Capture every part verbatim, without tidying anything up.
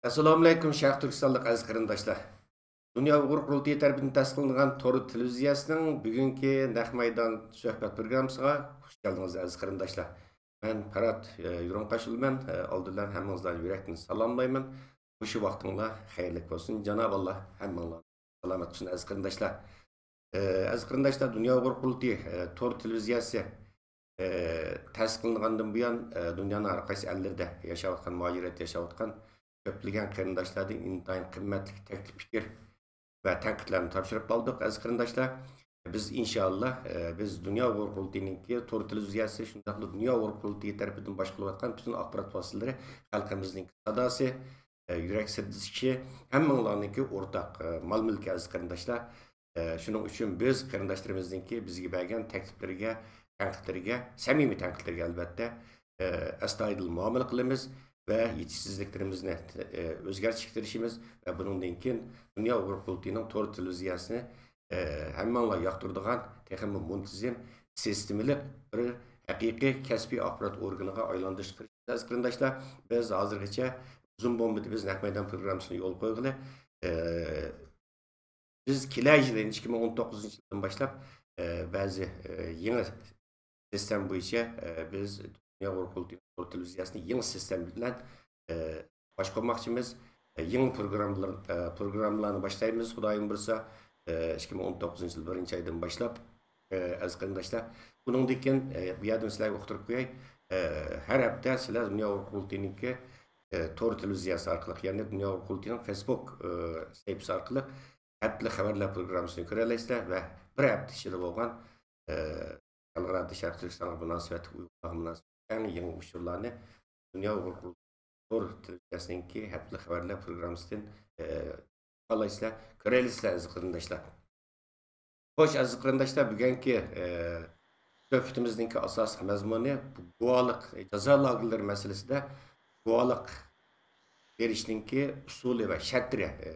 ئەسسالامۇئەلەيكۇم، شەرقىي تۈركىستانلىق ئەزىز قېرىنداشلار. دۇنيا ئۇيغۇر قۇرۇلتىيى تەرىپىدىن تەسىقلانغان تور تېلېۋىزىيەسىنىڭ بۈگۈنكى نەق مەيدان سۆھبەت پروگراممىسىغا خۇش كەلدىڭىز، ئەزىز قېرىنداشلار. مەن پارات، ئە، يۇرۇڭقاشۇلمەن. ئە، ئالدى بىلەن ھەممىڭىزلارنى يۈرەكتىن سالاملايمەن. مۇشۇ ۋاقتىڭلار خەيرلىك بولسۇن. جانابى ئاللا ھەممىڭلارنى سالامەت قىلسۇن، ئەزىز قېرىنداشلار. ئە، ئەزىز قېرىنداشلار، دۇنيا ئۇيغۇر قۇرۇلتىيى، ئە، تور تېلېۋىزىيەسى، ئە، تەسىس قىلىنغاندىن بۇيان، ئە، دۇنيانىڭ ھەر قايسى ئەللىرىدە ياشاۋاتقان، مۇھاجىرەتتە ياشاۋاتقان كۆپلىگەن قېرىنداشلاردىن ئىنتايىن قىممەتلىك تەكلىپ پىكىر ۋە تەنقىدلەرنى تاپشۇرۇپ ئالدۇق، ئەزىز قېرىنداشلار. بىز ئىنشائاللا، ئە، بىز دۇنيا ئۇيغۇر قۇرۇلتىيىنىڭكى تور تېلېۋىزىيەسى، شۇنداقلا دۇنيا ئۇيغۇر قۇرۇلتىيى تەرىپىدىن باشقۇرۇلۇۋاتقان پۈتۈن ئاخبارات ۋاسىتىلىرى خەلقىمىزنىڭ ساداسى، ئە، يۈرەك سىردىشى، ھەممىڭلارنىڭكى ئورتاق، ئە، مال مۈلكى، ئەزىز قېرىنداشلار. ئە، شۇنىڭ ئۈچۈن بىز قېرىنداشلىرىمىزنىڭكى بىزگە بەرگەن تەكلىپلىرىگە، تەنقىدلىرىگە، سەمىمىي تەنقىدلىرىگە ئەلۋەتتە، ئە، ئەستايىدىل مۇئامىلە قىلىمىز ۋە يېتىشسىزلىكلىرىمىزنى، ئە، ئۆزگەرتىشكە تىرىشىمىز ۋە بۇنىڭدىن كېيىن دۇنيا ئۇيغۇر قۇرۇلتىيىنىڭ تور تېلېۋىزىيەسىنى، ئە، ھەممىڭلار ياقتۇرىدىغان، تېخىمۇ مۇنتىزىم، سىستېمىلىق، بىر ھەقىقىي كەسپىي ئاخبارات ئورگىنىغا ئايلاندۇرۇشقا تىرىشىمىز، ئەزىز قېرىنداشلار. بىز ھازىرغىچە ئۇزۇن بولمىدى، بىز نەق مەيدان پروگراممىسىنى يولغا قويغىلى. ئە، بىز كېلەر يىلى، ئىككى مىڭ ئون توققۇزىنچى يىلدىن باشلاپ، ئە، بەزى، ئە، يېڭى سىستېما بويىچە، ئە، بىز دۇنيا ئۇيغۇر قۇرۇلتىيى تور تېلېۋىزىيەسىنى يېڭى سىستېما بىلەن، ئە، باشقۇرماقچىمىز. ئە، يېڭى پروگراممىلار، ئە، پروگراممىلارنى باشلايمىز، خۇدايىم بۇيرۇسا، ئە، ئىككى مىڭ ئون توققۇزىنچى يىل بىرىنچى ئايدىن باشلاپ، ئە، ئەزىز قېرىنداشلار. بۇنىڭدىن كېيىن، ئە، بۇ يەردىن سىلەرگە ئۇقتۇرۇپ قوياي. ئە، ھەر ھەپتە سىلەر دۇنيا ئۇيغۇر قۇرۇلتىيىنىڭكى، ئە، تور تېلېۋىزىيەسى ئارقىلىق، يەنى دۇنيا ئۇيغۇر قۇرۇلتىيىنىڭ فېيسبۇك، ئە، سەھىپىسى ئارقىلىق ھەپتىلىك خەۋەرلەر پروگراممىسىنى كۆرەلەيسىلەر ۋە بىر ھەپتە ئىچىدە بولغان، ئە، خەلقئارا شەرقىي تۈركىستانغا مۇناسىۋەتلىك، ئۇيغۇرلارغا مۇناسىۋەتلىك ئەڭ يېڭى ئۇچۇرلارنى دۇنيا ئۇيغۇر تور تېلېۋىزىيەسىنىڭكى ھەپتىلىك خەۋەرلەر پروگراممىسىدىن، ئە، ئالايسىلەر، كۆرەلەيسىلەر، ئەزىز قېرىنداشلار. خوش، ئەزىز قېرىنداشلار، بۈگۈنكى، ئە، سۆھبىتىمىزنىڭكى ئاساسلىق مەزمۇنى بۇ گۇۋاھلىق، جازا لاگېرلىرى مەسىلىسىدە گۇۋاھلىق بېرىشنىڭكى ئۇسۇلى ۋە شەرتلىرى، ئە،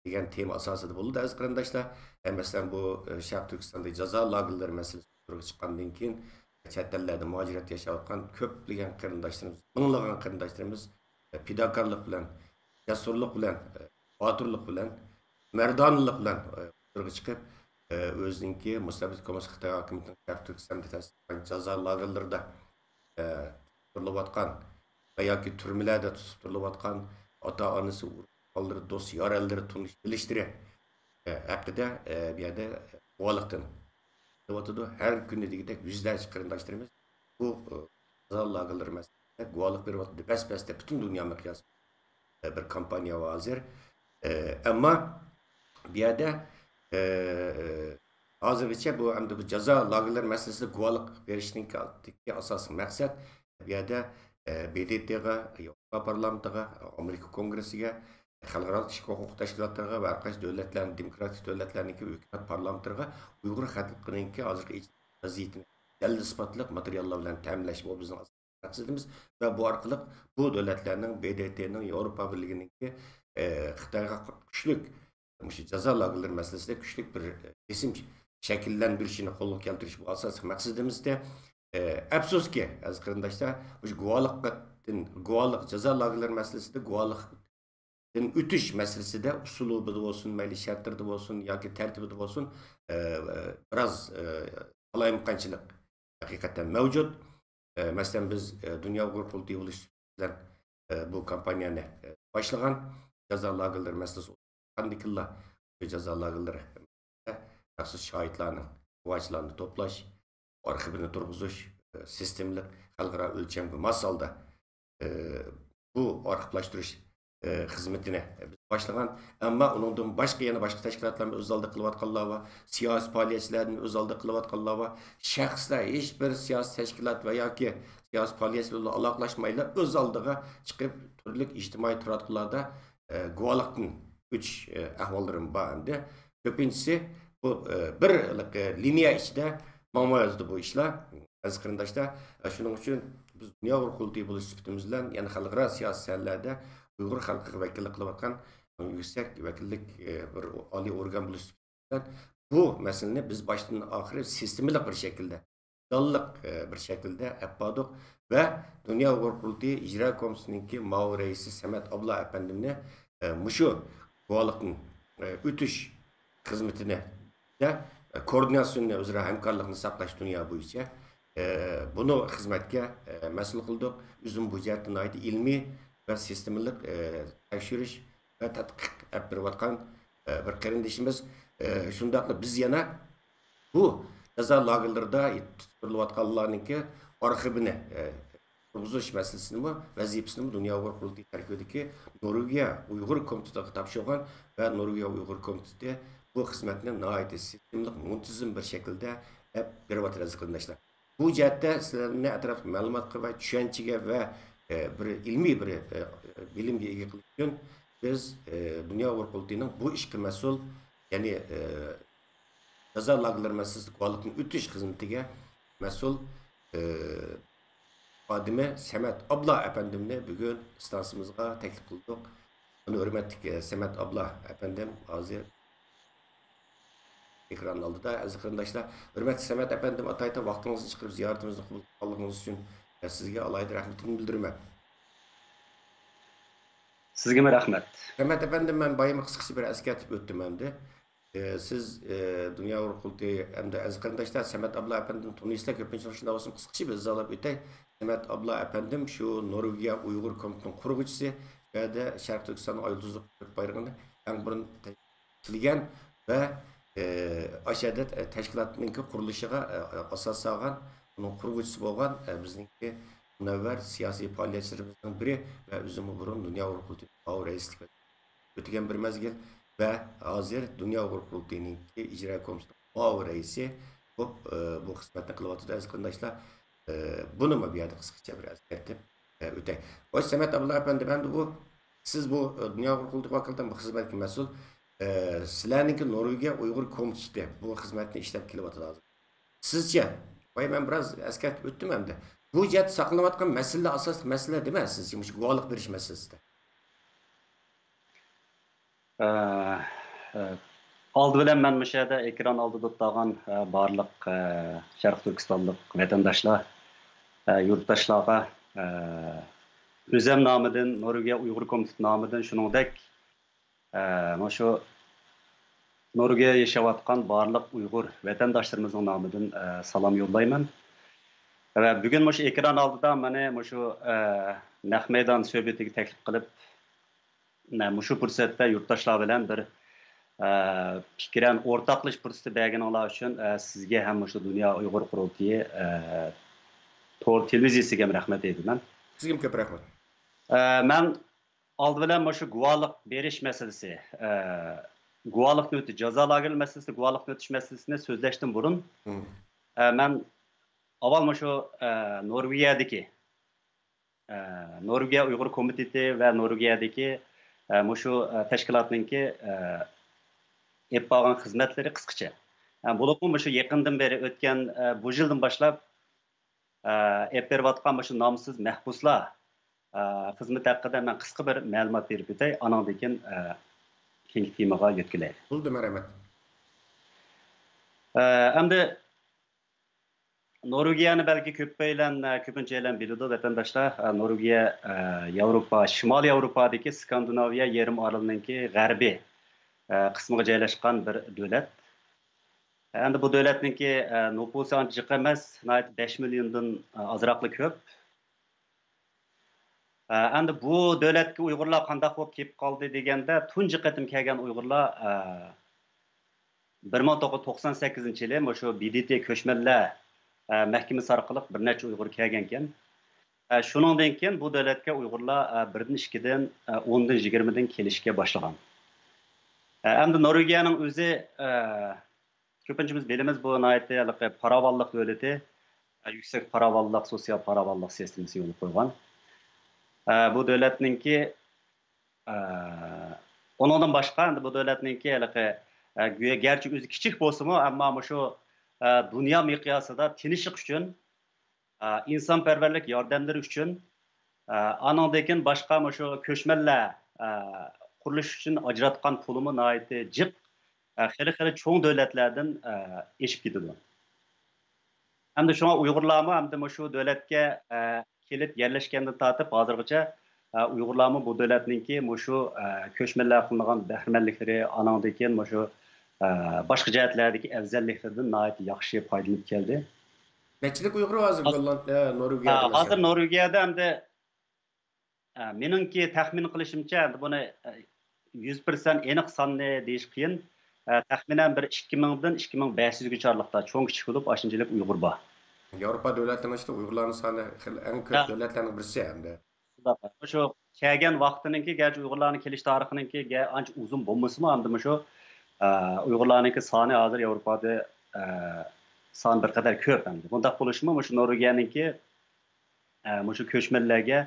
دېگەن تېما ئاساسىدا بولىدۇ، ئەزىز قېرىنداشلار. ئە، مەسىلەن، بۇ، ئە، شەرقىي تۈركىستاندا جازا لاگېرلىرى مەسىلىسى ئوتتۇرىغا چىققاندىن كېيىن، چەت ئەللەردە مۇھاجىرەتتە ياشاۋاتقان كۆپلىگەن قېرىنداشلىرىمىز، مىڭلىغان قېرىنداشلىرىمىز، ئە، پىداكارلىق بىلەن، جەسۇرلۇق بىلەن، ئە، باتۇرلۇق بىلەن، مەردانىلىق بىلەن، ئە، ئوتتۇرىغا چىقىپ، ئە، ئۆزىنىڭكى مۇستەبىت كوممۇنىست خىتاي ھاكىمىيىتىنىڭ شەرقىي تۈركىستاندا تەسىس قىلغان جازا لاگېرلىرىدا، ئە، تۇتۇپ تۇرۇلۇۋاتقان ۋە ياكى تۈرمىلەردە تۇتۇپ تۇرۇلۇۋاتقان ئاتا-ئانىسى، ئۇرۇق-تۇغقانلىرى، دوست-يارەنلىرى، تونۇش-بىلىشلىرى، ئە، ھەققىدە، ئە، بۇ يەردە گۇۋاھلىقتىن قىلىۋاتىدۇ. ھەر كۈنى دېگۈدەك يۈزلەرچە قېرىنداشلىرىمىز بۇ، ئە، جازا لاگېرلىرى مەسىلىسىدە گۇۋاھلىق بېرىۋاتىدۇ. بەس-بەستە پۈتۈن دۇنيا مىقياسىدا، ئە، بىر كامپانىيە ھازىر. ئە، ئەمما بۇ يەردە، ئە، ھازىرغىچە بۇ ئەمدى بۇ جازا لاگېرلىرى مەسىلىسىدە گۇۋاھلىق بېرىشنىڭ ئاساسىي مەقسەت بۇ يەردە، ئە، ب د ت غا، ياۋروپا پارلامېنتىغا، ئامېرىكا كونگرېسسىگە، خەلقئارا كىشىلىك ھوقۇق تەشكىلاتلىرىغا ۋە ھەر قايسى دۆلەتلەرنىڭ، دېموكراتىك دۆلەتلەرنىڭكى ھۆكۈمەت پارلامېنتلىرىغا ئۇيغۇر خەلقىنىڭكى ھازىرقى ئىجتىمائىي ۋەزىيىتىنى دەلىل-ئىسپاتلىق ماتېرىياللار بىلەن تەمىنلەش، بۇ بىزنىڭ مەقسىتىمىز ۋە بۇ ئارقىلىق بۇ دۆلەتلەرنىڭ، ب د ت نىڭ، ياۋروپا بىرلىكىنىڭكى، ئە، خىتايغا كۈچلۈك، مۇشۇ جازا لاگېرلىرى مەسىلىسىدە كۈچلۈك بىر، ئە، بېسىم شەكىللەندۈرۈشىنى قولغا كەلتۈرۈش، بۇ ئاساسلىق مەقسىتىمىز ئىدى. ئە، ئەپسۇسكى، ئەزىز قېرىنداشلار، مۇشۇ گۇۋاھلىقتىن، گۇۋاھلىق، جازا لاگېرلىرى مەسىلىسىدە گۇۋاھلىقتىن ئۆتۈش مەسىلىسىدە ئۇسلۇبىدا بولسۇن، مەيلى شەرتلىرىدە بولسۇن ياكى تەرتىپىدە بولسۇن، ئە، ئە، بىراز، ئە، قالايمىقانچىلىق ھەقىقەتەن مەۋجۇت. ئە، مەسىلەن، بىز، ئە، دۇنيا ئۇيغۇر قۇرۇلتىيى بولۇش بىلەن، ئە، بۇ كامپانىيەنى، ئە، باشلىغان. جازا لاگېرلىرى مەسىلىسى ئاندىكىنلا شۇ جازا لاگېرلىرى مەخسۇس شاھىتلارنىڭ، گۇۋاچىلارنى توپلاش، ئارخىپىنى تۇرغۇزۇش، ئە، سىستېمىلىق، خەلقئارا ئۆلچەمگە ماس ھالدا، ئە، بۇ ئارخىپلاشتۇرۇش، ئە، خىزمىتىنى بىز باشلىغان. ئەمما ئۇنىڭدىن باشقا يەنە باشقا تەشكىلاتلارمۇ ئۆز ئالدىغا قىلىۋاتقانلار بار، سىياسىي پائالىيەتچىلەردىن ئۆز ئالدىغا قىلىۋاتقانلار بار. شەخسلەر ھېچ بىر سىياسىي تەشكىلات ۋە ياكى سىياسىي پائالىيەتچىلەر بىلەن ئالاقىلاشمايلا ئۆز ئالدىغا چىقىپ، تۈرلۈك ئىجتىمائىي تاراتقۇلاردا، ئە، گۇۋاھلىقتىن ئۆتۈش، ئە، ئەھۋاللىرىمۇ بار ئەمدى. كۆپىنچىسى بۇ، ئە، بىر، ئە، لىنىيە ئىچىدە ماڭمايۋاتىدۇ بۇ ئىشلار. ئەزىز قېرىنداشلار، ئە، شۇنىڭ ئۈچۈن بىز دۇنيا ئۇيغۇر قۇرۇلتىيى بولۇش سۈپىتىمىز بىلەن يەنە خەلقئارا سىياسىي سەھنىلەردە ئۇيغۇر خەلقىگە ۋەكىللىك قىلىۋاتقان يۈكسەك ۋەكىللىك، ئە، بىر ئالىي ئورگان بولۇش سۈپىتى بىلەن بۇ مەسىلىنى بىز باشتىن ئاخىرى سىستېمىلىق بىر شەكىلدە دانلىق، ئە، بىر شەكىلدە ئەپ باردۇق ۋە دۇنيا ئۇيغۇر قۇرۇلتىيى ئىجرا كومىتېتىنىڭكى مۇئاۋىن رەئىسى سەمەت ئابلا ئەپەندىمنى، ئە، مۇشۇ گۇۋاھلىقنى، ئە، ئۆتۈش خىزمىتىنى، ئە، كوئوردىناتسىيوننى، ئۆزئارا ھەمكارلىقنى ساقلاش دۇنيا بويىچە، ئە، بۇنى خىزمەتكە، ئە، مەسئۇل قىلدۇق. ئۆزۈم بۇ جەھەتتە ناھايىتى ئىلمىي ۋە سىستېمىلىق، ئە، تەكشۈرۈش ۋە تەتقىق ئەپ بېرىۋاتقان، ئە، بىر قېرىندىشىمىز. ئە، شۇنداقلا بىز يەنە بۇ جازا لاگېرلىرىدا تۇتۇپ تۇرۇلۇۋاتقانلارنىڭكى ئارخىپىنى، ئە، تۇرغۇزۇش مەسىلىسىنىمۇ، ۋەزىپىسىنىمۇ دۇنيا ئۇيغۇر قۇرۇلتىيى تەركىبىدىكى نورۋېگىيە ئۇيغۇر كومىتېتىغا تاپشۇرغان ۋە نورۋېگىيە ئۇيغۇر كومىتېتى بۇ خىزمەتنى ناھايىتى سىستېمىلىق، مۇنتىزىم بىر شەكىلدە ئەپ بېرىۋاتىدۇ، ئەزىز قېرىنداشلار. بۇ جەھەتتە سىلەرنى ئەتراپلىق مەلۇماتقا ۋە چۈشەنچىگە ۋە، ئە، بىر ئىلمىي بىر، ئە، بىلىمگە ئىگە قىلىش ئۈچۈن بىز، ئە، دۇنيا ئۇيغۇر قۇرۇلتىيىنىڭ بۇ ئىشقا مەسئۇل، يەنى، ئە، جازا لاگېرلىرى مەسىلىسىدە گۇۋاھلىقنى ئۆتۈش خىزمىتىگە مەسئۇل، ئە، خادىمى سەمەت ئابلا ئەپەندىمنى بۈگۈن ئىستانسىمىزغا تەكلىپ قىلدۇق. بۇنى ھۆرمەتلىك، ئە، سەمەت ئابلا ئەپەندىم ھازىر ئېكران ئالدىدا. ئەزىز قېرىنداشلار، ھۆرمەتلىك سەمەت ئەپەندىم، ئاتايتىن ۋاقتىڭىزنى چىقىرىپ زىيارىتىمىزنى قوبۇل قىلغانلىقىڭىز ئۈچۈن، ئە، سىزگە ئالاھىدە رەھمىتىمنى بىلدۈرىمەن. سىزگىمۇ رەھمەت. سەمەت ئەپەندىم، مەن بايىمى قىسقىچە بىر ئەسكەرتىپ ئۆتتۈم ئەمدى. ئە، سىز، ئە، دۇنيا ئۇيغۇر قۇرۇلتىيى ھەمدە ئەزىز قېرىنداشلار، سەمەت ئابلا ئەپەندىنى تونۇيسىلەر، كۆپىنچە شۇنداق بولسۇن، قىسقىچە بىر ئىزاھلاپ ئۆتەي. سەمەت ئابلا ئەپەندىم شۇ نورۋېگىيە ئۇيغۇر كومىتېتىنىڭ قۇرغۇچىسى، بۇ يەردە شەرقىي تۈركىستاننىڭ ئايدۇزلۇق بايرىقىنى ئەڭ بۇرۇن تىكلىگەن ۋە، ئە، ئاشۇ يەردە تەشكىلاتنىڭكى قۇرۇلۇشىغا، ئە، ئاساس سالغان، ئۇنىڭ قۇرغۇچىسى بولغان، ئە، بىزنىڭكى مۇنەۋۋەر سىياسىي پائالىيەتچىلىرىمىزنىڭ بىرى ۋە ئۆزىمۇ بۇرۇن دۇنيا ئۇيغۇر قۇرۇلتىيى مۇئاۋىن رەئىسلىك ئۆتىگەن بىر مەزگىل ۋە ھازىر دۇنيا ئۇيغۇر قۇرۇلتىيىنىڭكى ئىجرا كومىتېتىنىڭ مۇئاۋىن رەئىسى بولۇپ، ئە، بۇ خىزمەتنى قىلىۋاتىدۇ، ئەزىز قېرىنداشلار. ئە، بۇنىمۇ بۇ يەردە قىسقىچە بىر ئەسكەرتىپ، ئە، ئۆتەي. خوش، سەمەت ئابلا ئەپەندىم، ئەمدى بۇ سىز بۇ، ئە، دۇنيا ئۇيغۇر قۇرۇلتىيىغا ۋاكالىتەن بۇ خىزمەتكە مەسئۇل. ئە، سىلەرنىڭكى نورۋېگىيە ئۇيغۇر كومىتېتى بۇ خىزمەتنى ئىشلەپ كېلىۋاتىدۇ ھازىر. سىزچە؟ بايا مەن بىراز ئەسكەرتىپ ئۆتتۈم ئەمدى. بۇ جەھەتتە ساقلىنىۋاتقان مەسىلىلەر، ئاساسلىق مەسىلىلەر نېمە سىزچە مۇشۇ گۇۋاھلىق بېرىش مەسىلىسىدە؟ ئە، ئە، ئالدى بىلەن مەن مۇشۇ يەردە ئېكران ئالدىدا ئولتۇرغان، ئە، بارلىق، ئە، شەرقىي تۈركىستانلىق ۋەتەنداشلار، ئە، يۇرتداشلارغا، ئە، ئۆزەم نامىدىن، نورۋېگىيە ئۇيغۇر كومىتېتى نامىدىن، شۇنىڭدەك، ئە، مۇشۇ نورۋېگىيە ياشاۋاتقان بارلىق ئۇيغۇر ۋەتەنداشلىرىمىزنىڭ نامىدىن، ئە، سالام يوللايمەن. ۋە بۈگۈن مۇشۇ ئېكران ئالدىدا مانا مۇشۇ، ئە، نەق مەيدان سۆھبىتىگە تەكلىپ قىلىپ، مەن مۇشۇ پۇرسەتتە يۇرتداشلار بىلەن بىر، ئە، پىكرەن ئورتاقلىشىش پۇرسىتى بەرگىنىڭلار ئۈچۈن، ئە، سىزگە ھەم مۇشۇ دۇنيا ئۇيغۇر قۇرۇلتىيى، ئە، تور تېلېۋىزىيەسىگە ھەم رەھمەت ئېيتىمەن. سىزگىمۇ كۆپ رەھمەت. ئە، مەن ئالدى بىلەن مۇشۇ گۇۋاھلىق بېرىش مەسىلىسى، ئە، گۇۋاھلىقنى ئۆتۈش، جازا لاگېرى مەسىلىسى، گۇۋاھلىقنى ئۆتۈش مەسىلىسىنى سۆزلەشتىن بۇرۇن، مم. ئە، مەن ئاۋۋال مۇشۇ، ئە، نورۋېگىيەدىكى، ئە، نورۋېگىيە ئۇيغۇر كومىتېتى ۋە نورۋېگىيەدىكى، ئە، مۇشۇ، ئە، تەشكىلاتنىڭكى، ئە، ئېلىپ بارغان خىزمەتلىرى قىسقىچە. ئە، بولۇپمۇ مۇشۇ يېقىندىن بېرى ئۆتكەن، ئە، بۇ يىلدىن باشلاپ، ئە، ئېلىپ بېرىۋاتقان مۇشۇ نامسىز مەھبۇسلار، ئە، خىزمىتى ھەققىدە مەن قىسقا بىر مەلۇمات بېرىپ ئۆتەي، ئانىڭدىن كېيىن، ئە، كېيىنكى تېمىغا يۆتكىلەي. بولدى، مەرھەمەت. ئە، ئەمدى نورۋېگىيەنى بەلكى كۆپەيلەن، ئە، كۆپىنچەيلەن بىلىدۇ، ۋەتەنداشلار. ئە، نورۋېگىيە، ئە، ياۋروپا، شىمالىي ياۋروپادىكى سكاندىناۋىيە يېرىم ئارىلىنىڭكى غەربىي، ئە، قىسمىغا جايلاشقان بىر دۆلەت. ئەمدى بۇ دۆلەتنىڭكى، ئە، نوپۇسى ئانچە جىق ئەمەس، ناھايىتى بەش مىليوندىن، ئە، ئازراقلا كۆپ. ئە، ئەمدى بۇ دۆلەتكە ئۇيغۇرلار قانداق بولۇپ كېلىپ قالدى دېگەندە، تۇنجى قېتىم كەلگەن ئۇيغۇرلار، ئە، بىر مىڭ توققۇز يۈز توقسان سەككىزىنچى يىلى مۇشۇ ب د ت كۆچمەنلەر، ئە، مەھكىمىسى ئارقىلىق بىر نەچچە ئۇيغۇر كەلگەنكەن. ئە، شۇنىڭدىن كېيىن بۇ دۆلەتكە ئۇيغۇرلار، ئە، بىردىن، ئىككىدىن، ئە، ئوندىن، يىگىرمىدىن كېلىشكە باشلىغان. ئە، ئەمدى نورۋېگىيەنىڭ ئۆزى، ئە، كۆپىنچىمىز بىلىمىز، بۇ ناھايىتى ھېلىقى پاراۋانلىق دۆلىتى، ئە، يۈكسەك پاراۋانلىق، سوتسىيال پاراۋانلىق سىستېمىسى يولغا قويغان. ئە، بۇ دۆلەتنىڭكى، ئە، ئۇنىڭدىن باشقا، ئەمدى بۇ دۆلەتنىڭكى ھېلىقى، ئە، گويا گەرچە ئۆزى كىچىك بولسىمۇ، ئەمما مۇشۇ، ئە، دۇنيا مىقياسىدا تىنچلىق ئۈچۈن، ئە، ئىنسانپەرۋەرلىك ياردەملىرى ئۈچۈن، ئە، ئانىڭدىن كېيىن باشقا مۇشۇ كۆچمەنلەر، ئە، قۇرۇلۇش ئۈچۈن ئاجراتقان پۇلىمۇ ناھايىتى جىق، ئە، خېلى، خېلى چوڭ دۆلەتلەردىن، ئە، ئېشىپ كېتىدۇ. ئەمدى شۇڭا ئۇيغۇرلارمۇ ئەمدى مۇشۇ دۆلەتكە، ئە، كېلىپ يەرلەشكەندىن تارتىپ ھازىرغىچە، ئە، ئۇيغۇرلارمۇ بۇ دۆلەتنىڭكى مۇشۇ، ئە، كۆچمەنلەر قىلىنغان بەھرىمەنلىكلىرى، ئانىڭدىن كېيىن مۇشۇ، ئە، باشقا جەھەتلەردىكى ئەۋزەللىكلىرىدىن ناھايىتى ياخشى پايدىلىنىپ كەلدى. نەچچىلىك ئۇيغۇر ھازىر ھاز-، گوللاند-، ئە، نورۋېگىيەدە ھا، ھازىر مەسىلەن؟ نورۋېگىيەدە ئەمدى، ئە، مېنىڭكى تەخمىن قىلىشىمچە، ئەمدى بۇنى، ئە، يۈز پىرسەنت ئېنىق ساننى دېيىش قىيىن. ئە، تەخمىنەن بىر ئىككى مىڭدىن ئىككى مىڭ بەش يۈزگىچە ئارىلىقتا چوڭ كىچىك بولۇپ، ئاشۇنچىلىك ئۇيغۇر بار. ياۋروپا دۆلەتلىرىنىڭ ئىچىدە ئۇيغۇرلارنىڭ سانى خېلى ئەڭ كۆپ ھە. دۆلەتلەرنىڭ بىرسى ئەمدى. شۇنداق. مۇشۇ كەلگەن ۋاقتىنىڭكى، گەرچە ئۇيغۇرلارنىڭ كېلىش تارىخىنىڭكى گە-، ئانچە ئۇزۇن بولمىسىمۇ، ئەمدى مۇشۇ، ئە، ئۇيغۇرلارنىڭكى سانى ھازىر ياۋروپادا، ئە، سان بىر قەدەر كۆپ ئەمدى. بۇنداق بولۇشىمۇ مۇشۇ نورۋېگىيەنىڭكى، ئە، مۇشۇ كۆچمەنلەرگە،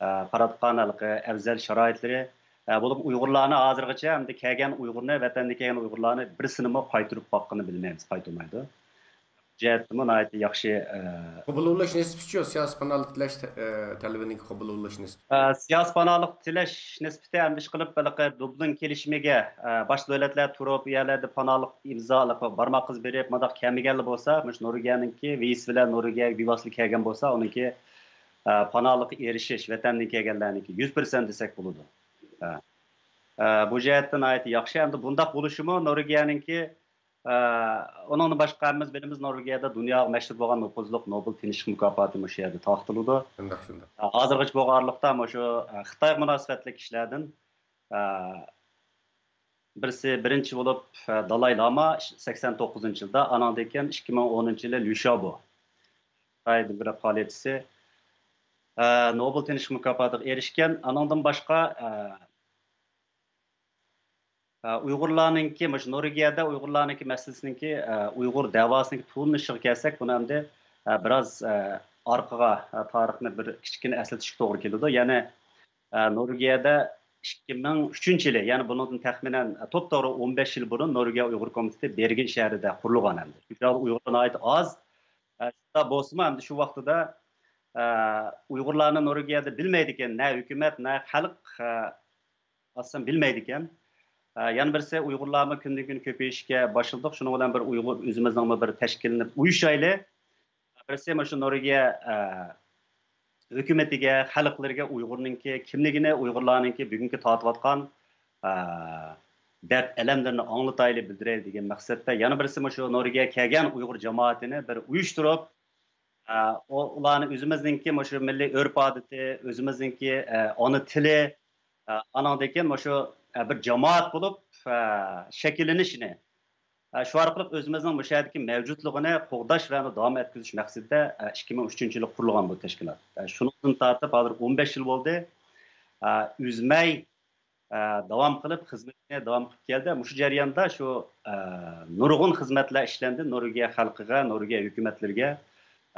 ئە، قاراتقان ھېلىقى ئەۋزەل شارائىتلىرى، ئە، بولۇپ ئۇيغۇرلارنى ھازىرغىچە ئەمدى كەلگەن ئۇيغۇرنى، ۋەتەندىن كەلگەن ئۇيغۇرلارنى بىرسىنىمۇ قايتۇرۇپ باققىنى بىلمەيمىز، قايتۇرمايدۇ. جەھەتتىمۇ ناھايىتى ياخشى، ئە، قوبۇل بولۇش نىسبىتىچۇ، سىياسىي پاناھلىق تىلەش، ئە، تەلىپىنىڭكى قوبۇل بولۇش نىسبىتى؟ ئە، سىياسىي پاناھلىق تىلەش نىسبىتى ئەمدى ئىشقىلىپ ھېلىقى دۇبلىن كېلىشىمىگە، ئە، باشقا دۆلەتلەر تۇرۇپ، ئۇ يەرلەردە پاناھلىق ئىمزالىق بارماق ئىزى بېرىپ، مۇنداق كەلمىگەنلا بولسا، مۇشۇ نورۋېگىيەنىڭكى ۋىزىسى بىلەن نورۋېگىيەگە بىۋاسىتە كەلگەن بولسا، ئۇنىڭكى، ئە، پاناھلىققا ئېرىشىش، ۋەتەندىن كەلگەنلەرنىڭكى يۈز پىرسەنت دېسەك بولىدۇ. ئە، ئە، بۇ جەھەتتىن ناھايىتى ياخشى. ئەمدى بۇنداق بولۇشىمۇ نورۋېگىيەنىڭكى ئە، ئۇنىڭدىن باشقا ھەممىمىز بىلىمىز، نورۋېگىيەدە دۇنياغا مەشھۇر بولغان نوپۇزلۇق نوبېل تىنچلىق مۇكاپاتى مۇشۇ يەردە تارقىتىلىدۇ. شۇنداق، شۇنداق. ئە، ھازىرغىچە بولغان ئارىلىقتا مۇشۇ، ئە، خىتايغا مۇناسىۋەتلىك كىشىلەردىن، ئە، بىرسى بىرىنچى بولۇپ، ئە، دالاي لاما سەكسەن توققۇزىنچى يىلدا، ئانىڭدىن كېيىن ئىككى مىڭ ئونىنچى يىلى ليۇ شياۋبو، خىتاي دىلبىرى پائالىيەتچىسى، ئە، نوبېل تىنچلىق مۇكاپاتىغا ئېرىشكەن. ئانىڭدىن باشقا، ئە، ئە، ئۇيغۇرلارنىڭكى، مۇشۇ نورۋېگىيەدە ئۇيغۇرلارنىڭكى مەسىلىسىنىڭكى، ئە، ئۇيغۇر دەۋاسىنىڭكى تۇغۇلۇشىغا كەلسەك، بۇنى ئەمدى، ئە، بىراز، ئە، ئارقىغا، ئە، تارىخنى بىر كىچىككىنە ئەسلىتىشكە توغرا كېلىدۇ. يەنى، ئە، نورۋېگىيەدە ئىككى مىڭ ئۈچىنچى يىلى، يەنى بۇنىڭدىن تەخمىنەن، ئە، توپتوغرا ئون بەش يىل بۇرۇن نورۋېگىيە ئۇيغۇر كومىتېتى بېرگېن شەھىرىدە قۇرۇلغان ئەمدى. شۇ چاغدا ئۇيغۇرلار ناھايىتى ئاز. ئە، شۇنداق بولسىمۇ، ئەمدى شۇ ۋاقتىدا، ئە، ئۇيغۇرلارنى نورۋېگىيەدە بىلمەيدىكەن، نە ھۆكۈمەت، نە خەلق، ئە، ئاساسەن بىلمەيدىكەن. ئە، يەنە بىرسى، ئۇيغۇرلارمۇ كۈندىن-كۈن كۆپىيىشكە باشلىدۇق. شۇنىڭ بىلەن بىر ئۇيغۇر ئۆزىمىزنىڭمۇ بىر تەشكىللىنىپ ئۇيۇشايلى. بىرسى مۇشۇ نورۋېگىيە، ئە، ھۆكۈمىتىگە، خەلقلىرىگە ئۇيغۇرنىڭكى كىملىكىنى، ئۇيغۇرلارنىڭكى بۈگۈنكى تارتىۋاتقان، ئە، دەرد-ئەلەملىرىنى ئاڭلىتايلى، بىلدۈرەيلى دېگەن مەقسەتتە. يەنە بىرسى مۇشۇ نورۋېگىيەگە كەلگەن ئۇيغۇر جامائىتىنى بىر ئۇيۇشتۇرۇپ، ئە، ئۇ-، ئۇلارنى ئۆزىمىزنىڭكى مۇشۇ مىللىي ئۆرپ-ئادىتى، ئۆزىمىزنىڭكى، ئە، ئانا تىلى، ئە، ئانىڭدىن كېيىن مۇشۇ، ئە، بىر جامائەت بولۇپ، ئە، شەكىللىنىشىنى، ئە، شۇ ئارقىلىق ئۆزىمىزنىڭ مۇشۇ يەردىكى مەۋجۇتلۇقىنى قوغداش ۋە ئۇنى داۋام ئەتكۈزۈش مەقسىتىدە، ئە، ئىككى مىڭ ئۈچىنچى يىلى قۇرۇلغان بۇ تەشكىلات. ئە، شۇنىڭدىن تارتىپ ھازىر ئون بەش يىل بولدى. ئە، ئۈزمەي، ئە، داۋام قىلىپ، خىزمىتىنى داۋام قىلىپ كەلدى. مۇشۇ جەرياندا شۇ، ئە، نۇرغۇن خىزمەتلەر ئىشلەندى. نورۋېگىيە خەلقىگە، نورۋېگىيە ھۆكۈمەتلىرىگە،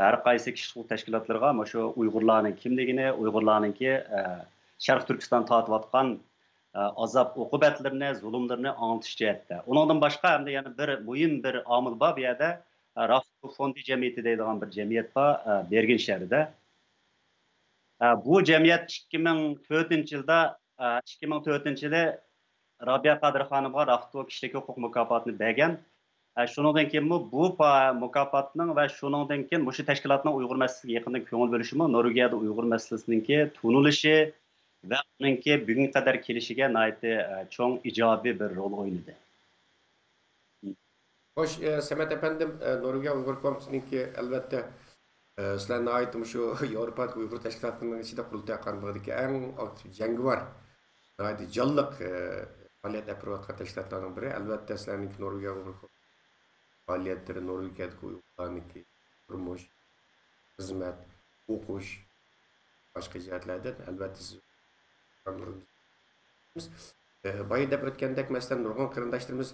ھەر قايسى كىشىلىك ھوقۇق تەشكىلاتلىرىغا مۇشۇ ئۇيغۇرلارنىڭ كىملىكىنى، ئۇيغۇرلارنىڭكى، ئە، شەرقىي تۈركىستان تارتىۋاتقان، ئە، ئازاب-ئوقۇبەتلىرىنى، زۇلۇملىرىنى ئاڭلىتىش جەھەتتە. ئۇنىڭدىن باشقا، ئەمدى يەنە بىر مۇھىم بىر ئامىل بار بۇ يەردە، ئە، رافتو فوندى جەمئىيىتى دەيدىغان بىر جەمئىيەت بار، ئە، بېرگېن شەھىرىدە. ئە، بۇ جەمئىيەت ئىككى مىڭ تۆتىنچى يىلدا، ئە، ئىككى مىڭ تۆتىنچى يىلى رابىيە قادىر خانىمغا رافتو كىشىلىك ھوقۇق مۇكاپاتىنى بەرگەن. ئە، شۇنىڭدىن كېيىنمۇ بۇ پا-، مۇكاپاتنىڭ ۋە شۇنىڭدىن كېيىن مۇشۇ تەشكىلاتنىڭ ئۇيغۇر مەسىلىسىگە يېقىندىن كۆڭۈل بۆلۈشىمۇ نورۋېگىيەدە ئۇيغۇر مەسىلىسىنىڭكى تونۇلۇشى ۋە ئۇنىڭكى بۈگۈنگە قەدەر كېلىشىگە ناھايىتى، ئە، چوڭ ئىجابىي بىر رول ئوينىدى. خوش، ئە، سەمەت ئەپەندىم، ئە، نورۋېگىيە ئۇيغۇر كومىتېتىنىڭكى ئەلۋەتتە، ئە، سىلەر ناھايىتى مۇشۇ ياۋروپادىكى ئۇيغۇر تەشكىلاتلىرىنىڭ ئىچىدە قۇرۇلتايغا قارىمىغاندىكى ئەڭ ئاكتىپ، جەڭگىۋار، ناھايىتى جانلىق، ئە، پائالىيەت ئېلىپ بېرىۋاتقان تەشكىلاتلارنىڭ بىرى. ئەلۋەتتە، سىلەرنىڭكى نورۋېگىيە ئۇيغۇر كومىتېتى پائالىيەتلىرى نورۋېگىيەدىكى ئۇيغۇرلارنىڭكى تۇرمۇش، خىزمەت، ئوقۇش، باشقا جەھەتلەردىن ئەلۋەتتە سىز ئە، بايا دەپ ئۆتكەندەك، مەسىلەن، نۇرغۇن قېرىنداشلىرىمىز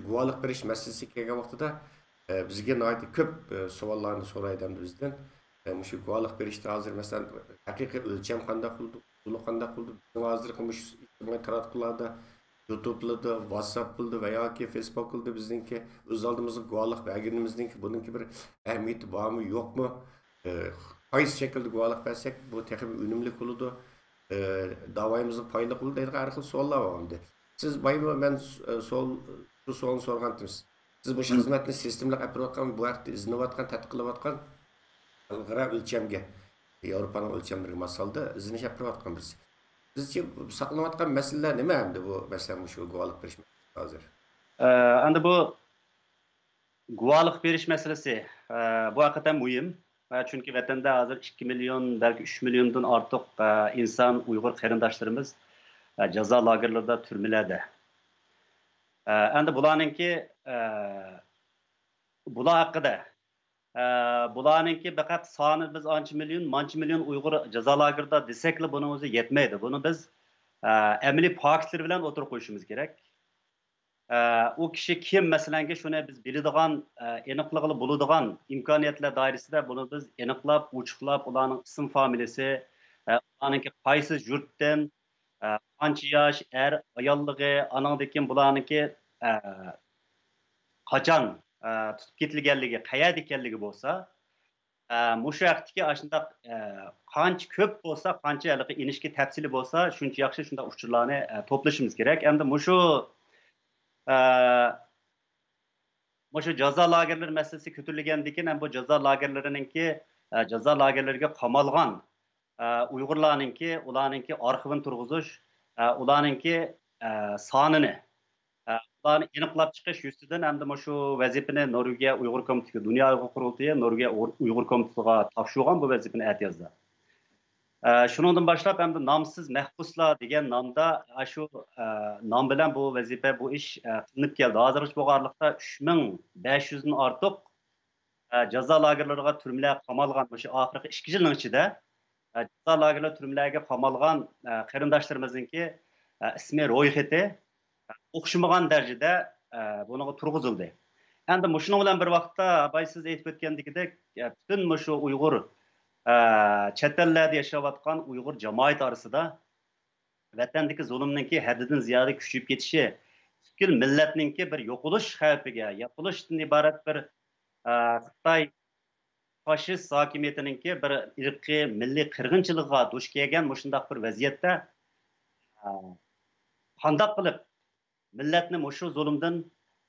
گۇۋاھلىق بېرىش مەسىلىسىگە كەلگەن ۋاقتىدا، ئە، بىزگە ناھايىتى كۆپ، ئە، سوئاللارنى سورايدۇ ئەمدى بىزدىن. ئە، مۇشۇ گۇۋاھلىق بېرىشتە ھازىر، مەسىلەن، ھەقىقىي ئۆلچەم قانداق بولىدۇ، ئۇسۇلى قانداق بولىدۇ؟ بىزنىڭ ھازىرقى مۇشۇ ئىجتىمائىي تاراتقۇلاردا، يۇتۇبلىرىدا، ۋاتساپلىرىدا ۋە ياكى فېيسبۇكلىرىدا بىزنىڭكى ئۆز ئالدىمىزغا گۇۋاھلىق بەرگىنىمىزنىڭكى بۇنىڭكى بىر ئەھمىيىتى بارمۇ، يوقمۇ؟ ئە، قايسى شەكىلدە گۇۋاھلىق بەرسەك، بۇ تېخىمۇ ئۈنۈملۈك بولىدۇ. ئە، داۋايىمىزغا پايدىلىق بولىدۇ دەيدىغان ھەر خىل سوئاللار بار ئەمدى. سىز بايىمۇ مەن س-، ئە، سوئال، شۇ سوئالنى سورىغانتىم. بىز مۇشۇ خىزمەتنى سىستېمىلىق ئېلىپ بېرىۋاتقان، بۇ ھەقتە ئىزدىنىۋاتقان، تەتقىق قىلىۋاتقان، خەلقئارا ئۆلچەمگە، ياۋروپانىڭ ئۆلچەملىرىگە ماس ھالدا ئىزدىنىش ئېلىپ بېرىۋاتقان بىرسى. بىزچە ساقلىنىۋاتقان مەسىلىلەر نېمە ئەمدى بۇ، مەسىلەن، مۇشۇ گۇۋاھلىق بېرىش مەسىلىسى ھازىر؟ ئە، ئەمدى بۇ گۇۋاھلىق بېرىش مەسىلىسى، ئە، بۇ ھەقىقەتەن مۇھىم. ئە، چۈنكى ۋەتەندە ھازىر ئىككى مىليون، بەلكى ئۈچ مىليوندىن ئارتۇق، ئە، ئىنسان، ئۇيغۇر قېرىنداشلىرىمىز، ئە، جازا لاگېرلىرىدا، تۈرمىلەردە. ئە، ئەمدى بۇلارنىڭكى، ئە، بۇلار ھەققىدە، ئە، بۇلارنىڭكى پەقەت سانى بىز ئانچە مىليون، مانچە مىليون ئۇيغۇر جازا لاگېرىدا دېسەكلا بۇنىڭ ئۆزى يەتمەيدۇ. بۇنى بىز، ئە، ئەمەلىي پاكىتلىرى بىلەن ئوتتۇرىغا قويۇشىمىز كېرەك. ئە، ئۇ كىشى كىم، مەسىلەنكى، شۇنى بىز بىلىدىغان، ئە، ئېنىقلىغىلى بولىدىغان ئىمكانىيەتلەر دائىرىسىدە بۇنى بىز ئېنىقلاپ، ئوچۇقلاپ، ئۇلارنىڭ ئىسىم فامىلىسى، ئە، ئۇلارنىڭكى قايسى يۇرتتىن، ئە، قانچە ياش، ئەر، ئاياللىقى، ئانىڭدىن كېيىن بۇلارنىڭكى، ئە، قاچان، ئە، تۇتۇپ كېتىلگەنلىكى، قەيەردە ئىكەنلىكى بولسا، ئە، مۇشۇ ھەقتىكى ئاشۇنداق، ئە، قانچە كۆپ بولسا، قانچە ھېلىقى ئېنىشكى تەپسىلىي بولسا، شۇنچە ياخشى، شۇنداق ئۇچۇرلارنى، ئە، توپلىشىمىز كېرەك. ئەمدى مۇشۇ، ئە، مۇشۇ جازا لاگېرلىرى مەسىلىسى كۆتۈرۈلگەندىن كېيىن، ھەم بۇ جازا لاگېرلىرىنىڭكى، ئە، جازا لاگېرلىرىگە قامالغان، ئە، ئۇيغۇرلارنىڭكى، ئۇلارنىڭكى ئارخىۋىنى تۇرغۇزۇش، ئە، ئۇلارنىڭكى، ئە، سانىنى، ئە، ئۇلارنى ئېنىقلاپ چىقىش يۈزىسىدىن ھەمدە مۇشۇ ۋەزىپىنى نورۋېگىيە ئۇيغۇر كومىتېتىغا، دۇنيا ئۇيغۇر قۇرۇلتىيى نورۋېگىيە ئۇيغۇر كومىتېتىغا تاپشۇرغان بۇ ۋەزىپىنى ئەتىيازدا. ئە، شۇنىڭدىن باشلاپ ئەمدى نامسىز مەھبۇسلار دېگەن نامدا، ئە، شۇ، ئە، نام بىلەن بۇ ۋەزىپە، بۇ ئىش، ئە، قىلىنىپ كەلدى. ھازىرغىچە بولغان ئارىلىقتا ئۈچ مىڭ بەش يۈزدىن ئارتۇق، ئە، جازا لاگېرلىرىغا، تۈرمىلەرگە قامالغان مۇشۇ ئاخىرقى ئىككى يىلنىڭ ئىچىدە، ئە، جازا لاگېرلار، تۈرمىلەرگە قامالغان، ئە، قېرىنداشلىرىمىزنىڭكى، ئە، ئىسمى رويخېتى، ئە، ئوخشىمىغان دەرىجىدە، ئە، بۇنىڭغا تۇرغۇزۇلدى. ئەمدى مۇشۇنىڭ بىلەن بىر ۋاقىتتا، بايا سىز ئېيتىپ ئۆتكەندىكىدەك، ئە، پۈتۈن مۇشۇ ئۇيغۇر، ئە، چەت ئەللەردە ياشاۋاتقان ئۇيغۇر جامائىتى ئارىسىدا ۋەتەندىكى زۇلۇمنىڭكى ھەددىدىن زىيادە كۈچىيىپ كېتىشى، پۈتكۈل مىللەتنىڭكى بىر يوقىلىش خەۋپىگە، يوقىلىشتىن ئىبارەت بىر، ئە، خىتاي فاشىست ھاكىمىيىتىنىڭكى بىر ئىرقىي، مىللىي قىرغىنچىلىقىغا دۇچ كەلگەن مۇشۇنداق بىر ۋەزىيەتتە، ئە، قانداق قىلىپ مىللەتنى مۇشۇ زۇلۇمدىن،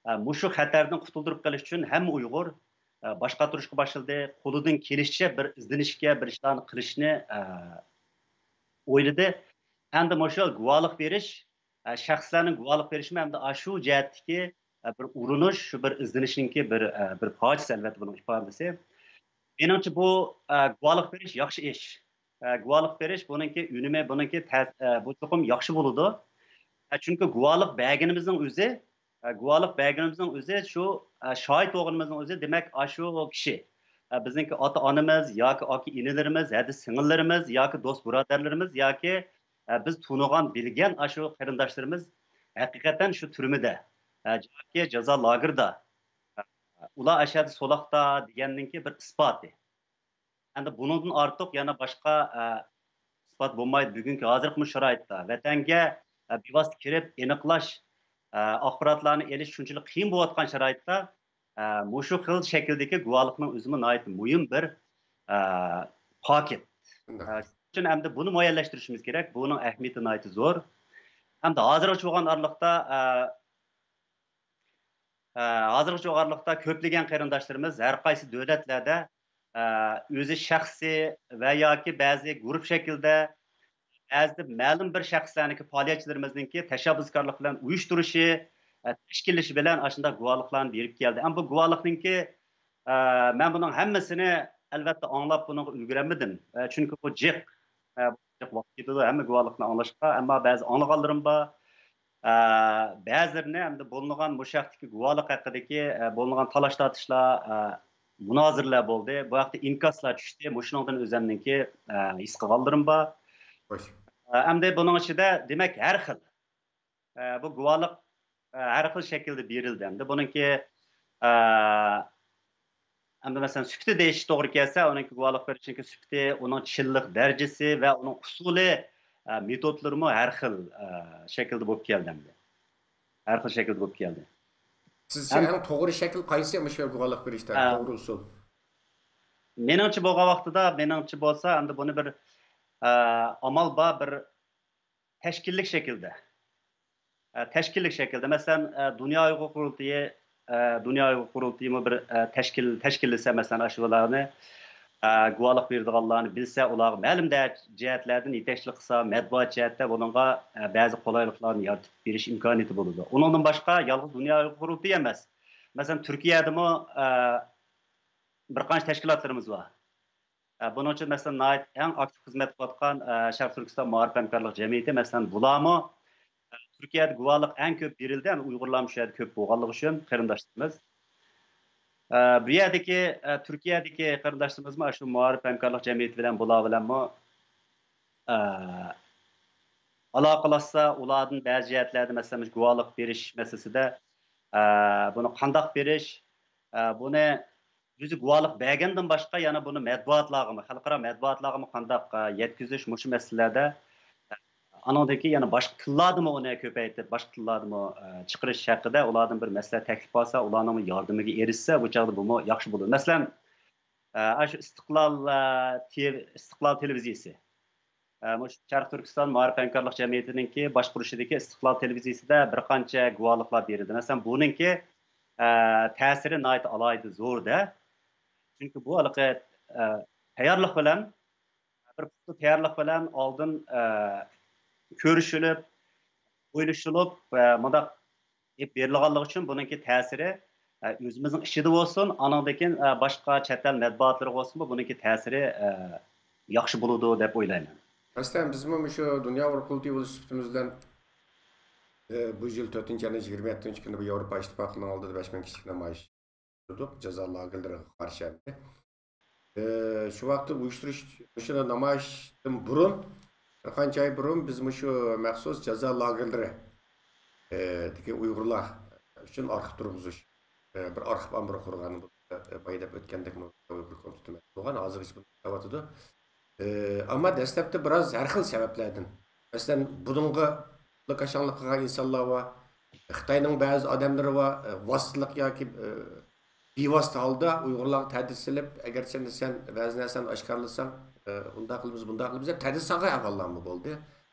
ئە، مۇشۇ خەتەردىن قۇتۇلدۇرۇپ قېلىش ئۈچۈن ھەممە ئۇيغۇر، ئە، باش قاتۇرۇشقا باشلىدى. قولىدىن كېلىشىچە بىر ئىزدىنىشكە، بىر ئىشلارنى قىلىشنى، ئە، ئويلىدى. ئەمدى مۇشۇ گۇۋاھلىق بېرىش، ئە، شەخسلەرنىڭ گۇۋاھلىق بېرىشىمۇ ئەمدى ئاشۇ جەھەتتىكى، ئە، بىر ئۇرۇنۇش، شۇ بىر ئىزدىنىشنىڭكى بىر، ئە، بىر پارچىسى، ئەلۋەتتە، بۇنىڭ ئىپادىسى. مېنىڭچە، بۇ، ئە، گۇۋاھلىق بېرىش ياخشى ئىش. ئە، گۇۋاھلىق بېرىش، بۇنىڭكى ئۈنۈمى، بۇنىڭكى تەس-، ئە، بۇ چوقۇم ياخشى بولىدۇ. ئە، چۈنكى گۇۋاھلىق بەرگىنىمىزنىڭ ئۆزى، ئە، گۇۋاھلىق بەرگىنىمىزنىڭ ئۆزى شۇ، ئە، شاھىت بولغىنىمىزنىڭ ئۆزى، دېمەك، ئاشۇ كىشى، ئە، بىزنىڭكى ئاتا-ئانىمىز ياكى ئاكا-ئىنىلىرىمىز، ھەدە سىڭىللىرىمىز ياكى دوست-بۇرادەرلىرىمىز ياكى، ئە، بىز تونۇغان، بىلگەن ئاشۇ قېرىنداشلىرىمىز ھەقىقەتەن شۇ تۈرمىدە، ئە، ياكى جازا لاگېرىدا، ئە، ئۇلار ئەشەدە سولاقتا دېگەننىڭكى بىر ئىسپاتى. ئەمدى بۇنىڭدىن ئارتۇق يەنە باشقا، ئە، ئىسپات بولمايدۇ. بۈگۈنكى ھازىرقى مۇشۇ شارائىتتا، ۋەتەنگە، ئە، بىۋاسىتە كىرىپ ئېنىقلاش، ئە، ئاخباراتلارنى ئېلىش شۇنچىلىك قىيىن بولۇۋاتقان شارائىتتا، ئە، مۇشۇ خىل شەكىلدىكى گۇۋاھلىقنىڭ ئۆزىمۇ ناھايىتى مۇھىم بىر، ئە، پاكىت. شۇنداق. ئە، شۇنىڭ ئۈچۈن ئەمدى بۇنى مۇئەييەنلەشتۈرۈشىمىز كېرەك. بۇنىڭ ئەھمىيىتى ناھايىتى زور. ئەمدى ھازىرغىچە بولغان ئارىلىقتا، ئە، ئە، ھازىرغىچە ئارىلىقتا كۆپلىگەن قېرىنداشلىرىمىز ھەر قايسى دۆلەتلەردە، ئە، ئۆزى شەخسىي ۋە ياكى بەزى گۇرۇپ شەكلىدە، بەزىدە مەلۇم بىر شەخسلەرنىڭكى، پائالىيەتچىلىرىمىزنىڭكى تەشەببۇسكارلىق بىلەن ئۇيۇشتۇرۇشى، ئە، تەشكىللىشى بىلەن ئاشۇنداق گۇۋاھلىقلارنى بېرىپ كەلدى. ئەمما بۇ گۇۋاھلىقنىڭكى، ئە، مەن بۇنىڭ ھەممىسىنى ئەلۋەتتە ئاڭلاپ بۇنىڭغا ئۈلگۈرەلمىدىم. ئە، چۈنكى بۇ جىق، ئە، جىق ۋاقىت كېتىدۇ ھەممە گۇۋاھلىقنى ئاڭلاشقا. ئەمما بەزى ئاڭلىغانلىرىم بار. ئە، بەزىلىرىنى ئەمدى بولۇنغان مۇشۇ ھەقتىكى گۇۋاھلىق ھەققىدىكى، ئە، بولۇنغان تالاش-تارتىشلار، ئە، مۇنازىرىلەر بولدى. بۇ ھەقتە ئىنكاسلار چۈشتى. مۇشۇنىڭدىن ئۆزۈمنىڭكى، ئە، ھېس قىلغانلىرىم بار. خوش. ئە، ئەمدى بۇنىڭ ئىچىدە، دېمەك، ھەر خىل، ئە، بۇ گۇۋاھلىق، ئە، ھەر خىل شەكىلدە بېرىلدى. ئەمدى بۇنىڭكى، ئە، ئەمدى مەسىلەن، سۈپىتى دېيىش توغرا كەلسە، ئۇنىڭكى گۇۋاھلىق بېرىشنىڭكى سۈپىتى، ئۇنىڭ چىنلىق دەرىجىسى ۋە ئۇنىڭ ئۇسۇلى، ئە، مېتودلىرىمۇ ھەر خىل، ئە، شەكىلدە بولۇپ كەلدى ئەمدى. ھەر خىل شەكىلدە بولۇپ كەلدى. سىزچە ھەم ئەڭ توغرا شەكىل قايسى؟ مۇشۇ گۇۋاھلىق بېرىشتە ئە، توغرا ئۇسۇل. مېنىڭچە بولغان ۋاقتىدا، مېنىڭچە بولسا، ئەمدى بۇنى بىر، ئە، ئامال بار، بىر تەشكىللىك شەكىلدە. ئە، تەشكىللىك شەكىلدە. مەسىلەن، ئە، دۇنيا ئۇيغۇر قۇرۇلتىيى، ئە، دۇنيا ئۇيغۇر قۇرۇلتىيىمۇ بىر، ئە، تەشكىل، تەشكىللىسە، مەسىلەن، ئاشۇلارنى، ئە، گۇۋاھلىق بېرىدىغانلارنى بىلسە، ئۇلارغا مەلۇم دە-، جەھەتلەردىن يېتەكچىلىك قىلسا، مەتبۇئات جەھەتتە بۇنىڭغا، ئە، بەزى قولايلىقلارنى يارىتىپ بېرىش ئىمكانىيىتى بولىدۇ. ئۇنىڭدىن باشقا، يالغۇز دۇنيا ئۇيغۇر قۇرۇلتىيى ئەمەس. مەسىلەن، تۈركىيەدىمۇ، ئە، بىر قانچە تەشكىلاتلىرىمىز بار. ئە، بۇنىڭ ئۈچۈن، مەسىلەن، ناھايىتى ئەڭ ئاكتىپ خىزمەت قىلىۋاتقان، ئە، شەرقىي تۈركىستان مائارىپ ھەمكارلىق جەمئىيىتى، مەسىلەن، بۇلارمۇ، ئە، تۈركىيەدە گۇۋاھلىق ئەڭ كۆپ بېرىلدى، ھەم ئۇيغۇرلارمۇ شۇ يەردە كۆپ بولغانلىقى ئۈچۈن قېرىنداشلىرىمىز. ئە، بۇ يەردىكى، ئە، تۈركىيەدىكى قېرىنداشلىرىمىزمۇ شۇ مائارىپ ھەمكارلىق جەمئىيىتى بىلەن، بۇلار بىلەنمۇ، ئە، ئالاقىلاشسا، ئۇلاردىن بەزى جەھەتلەردە، مەسىلەن، مۇشۇ گۇۋاھلىق بېرىش مەسىلىسىدە، ئە، بۇنى قانداق بېرىش، ئە، بۇنى ئۆزى گۇۋاھلىق بەرگەندىن باشقا، يەنە بۇنى مەتبۇئاتلارغىمۇ، خەلقئارا مەتبۇئاتلارغىمۇ قانداق، ئە، يەتكۈزۈش، مۇشۇ مەسىلىلەردە، ئە، ئانىڭدىن كېيىن يەنە باشقا تىللاردىمۇ ئۇنى كۆپەيتىپ، باشقا تىللاردىمۇ، ئە، چىقىرىش ھەققىدە ئۇلاردىن بىر مەسلىھەت تەكلىپ ئالسا، ئۇلارنىڭ ياردىمىگە ئېرىشسە، بۇ چاغدا بۇمۇ ياخشى بولىدۇ. مەسىلەن، ئە، ئاشۇ ئىستىقلال، ئە، تېل-، ئىستىقلال تېلېۋىزىيىسى. ئە، مۇشۇ شەرقىي تۈركىستان مائارىپ ھەمكارلىق جەمئىيىتىنىڭكى باشقۇرۇشىدىكى ئىستىقلال تېلېۋىزىيىسىدە بىر قانچە گۇۋاھلىقلار بېرىلدى. مەسىلەن، بۇنىڭكى، ئە، تەسىرى ناھايىتى ئالاھىدە زور-دە. چۈنكى بۇ ھېلىقى، ئە، تەييارلىق بىلەن، بىر پۇختا تەييارلىق بىلەن ئالدىن، ئە، كۆرۈشۈلۈپ، ئويلىشىلىپ، ئە، مۇنداق ئېلىپ بېرىلغانلىقى ئۈچۈن بۇنىڭكى تەسىرى، ئە، ئۆزىمىزنىڭ ئىچىدە بولسۇن، ئانىڭدىن كېيىن، ئە، باشقا چەت ئەل مەتبۇئاتلىرىغا بولسۇنمۇ، بۇنىڭكى تەسىرى، ئە، ياخشى بولىدۇ دەپ ئويلايمەن. مەسىلەن، بىزمۇ مۇشۇ دۇنيا ئۇيغۇر قۇرۇلتىيى بولۇش سۈپىتىمىز بىلەن، ئە، بۇ يىل تۆتىنچى ئاينىڭ يىگىرمە يەتتىنچى كۈنى بۇ ياۋروپا ئىتتىپاقىنىڭ ئالدىدا بەش مىڭ كىشىلىك نامايىش قىلدۇق، جازا لاگېرلىرىغا قارشى ئەمدى. ئە، شۇ ۋاقىتتا ئۇيۇشتۇرۇش، مۇشۇ نامايىشتىن بۇرۇن، بىر قانچە ئاي بۇرۇن بىز مۇشۇ مەخسۇس جازا لاگېرلىرى، ئە، دىكى ئۇيغۇرلار ئۈچۈن ئارخىپ تۇرغۇزۇش، ئە، بىر ئارخىپ ئامبىرى قۇرغان، ئە، بايا دەپ ئۆتكەندەك ئۇيغۇر كومىتېتى بولغان، ھازىرغىچە بولۇپ كېلىۋاتىدۇ. ئە، ئەمما دەسلەپتە بىراز ھەر خىل سەۋەبلەردىن، مەسىلەن، بۇنىڭغا كاشاڭلىق قىلغان ئىنسانلار بار، خىتاينىڭ بەزى ئادەملىرى بار، ئە، ۋاسىتىلىق ياكى، ئە، بىۋاسىتە ھالدا ئۇيغۇرلارغا تەھدىت سېلىپ، ئەگەر سەن، سەن بەزى نەرسەنى ئاشكارىلىساڭ، ئە، ئۇنداق قىلىمىز، بۇنداق قىلىمىز دەپ تەھدىت سالغان ئەھۋاللارمۇ بولدى.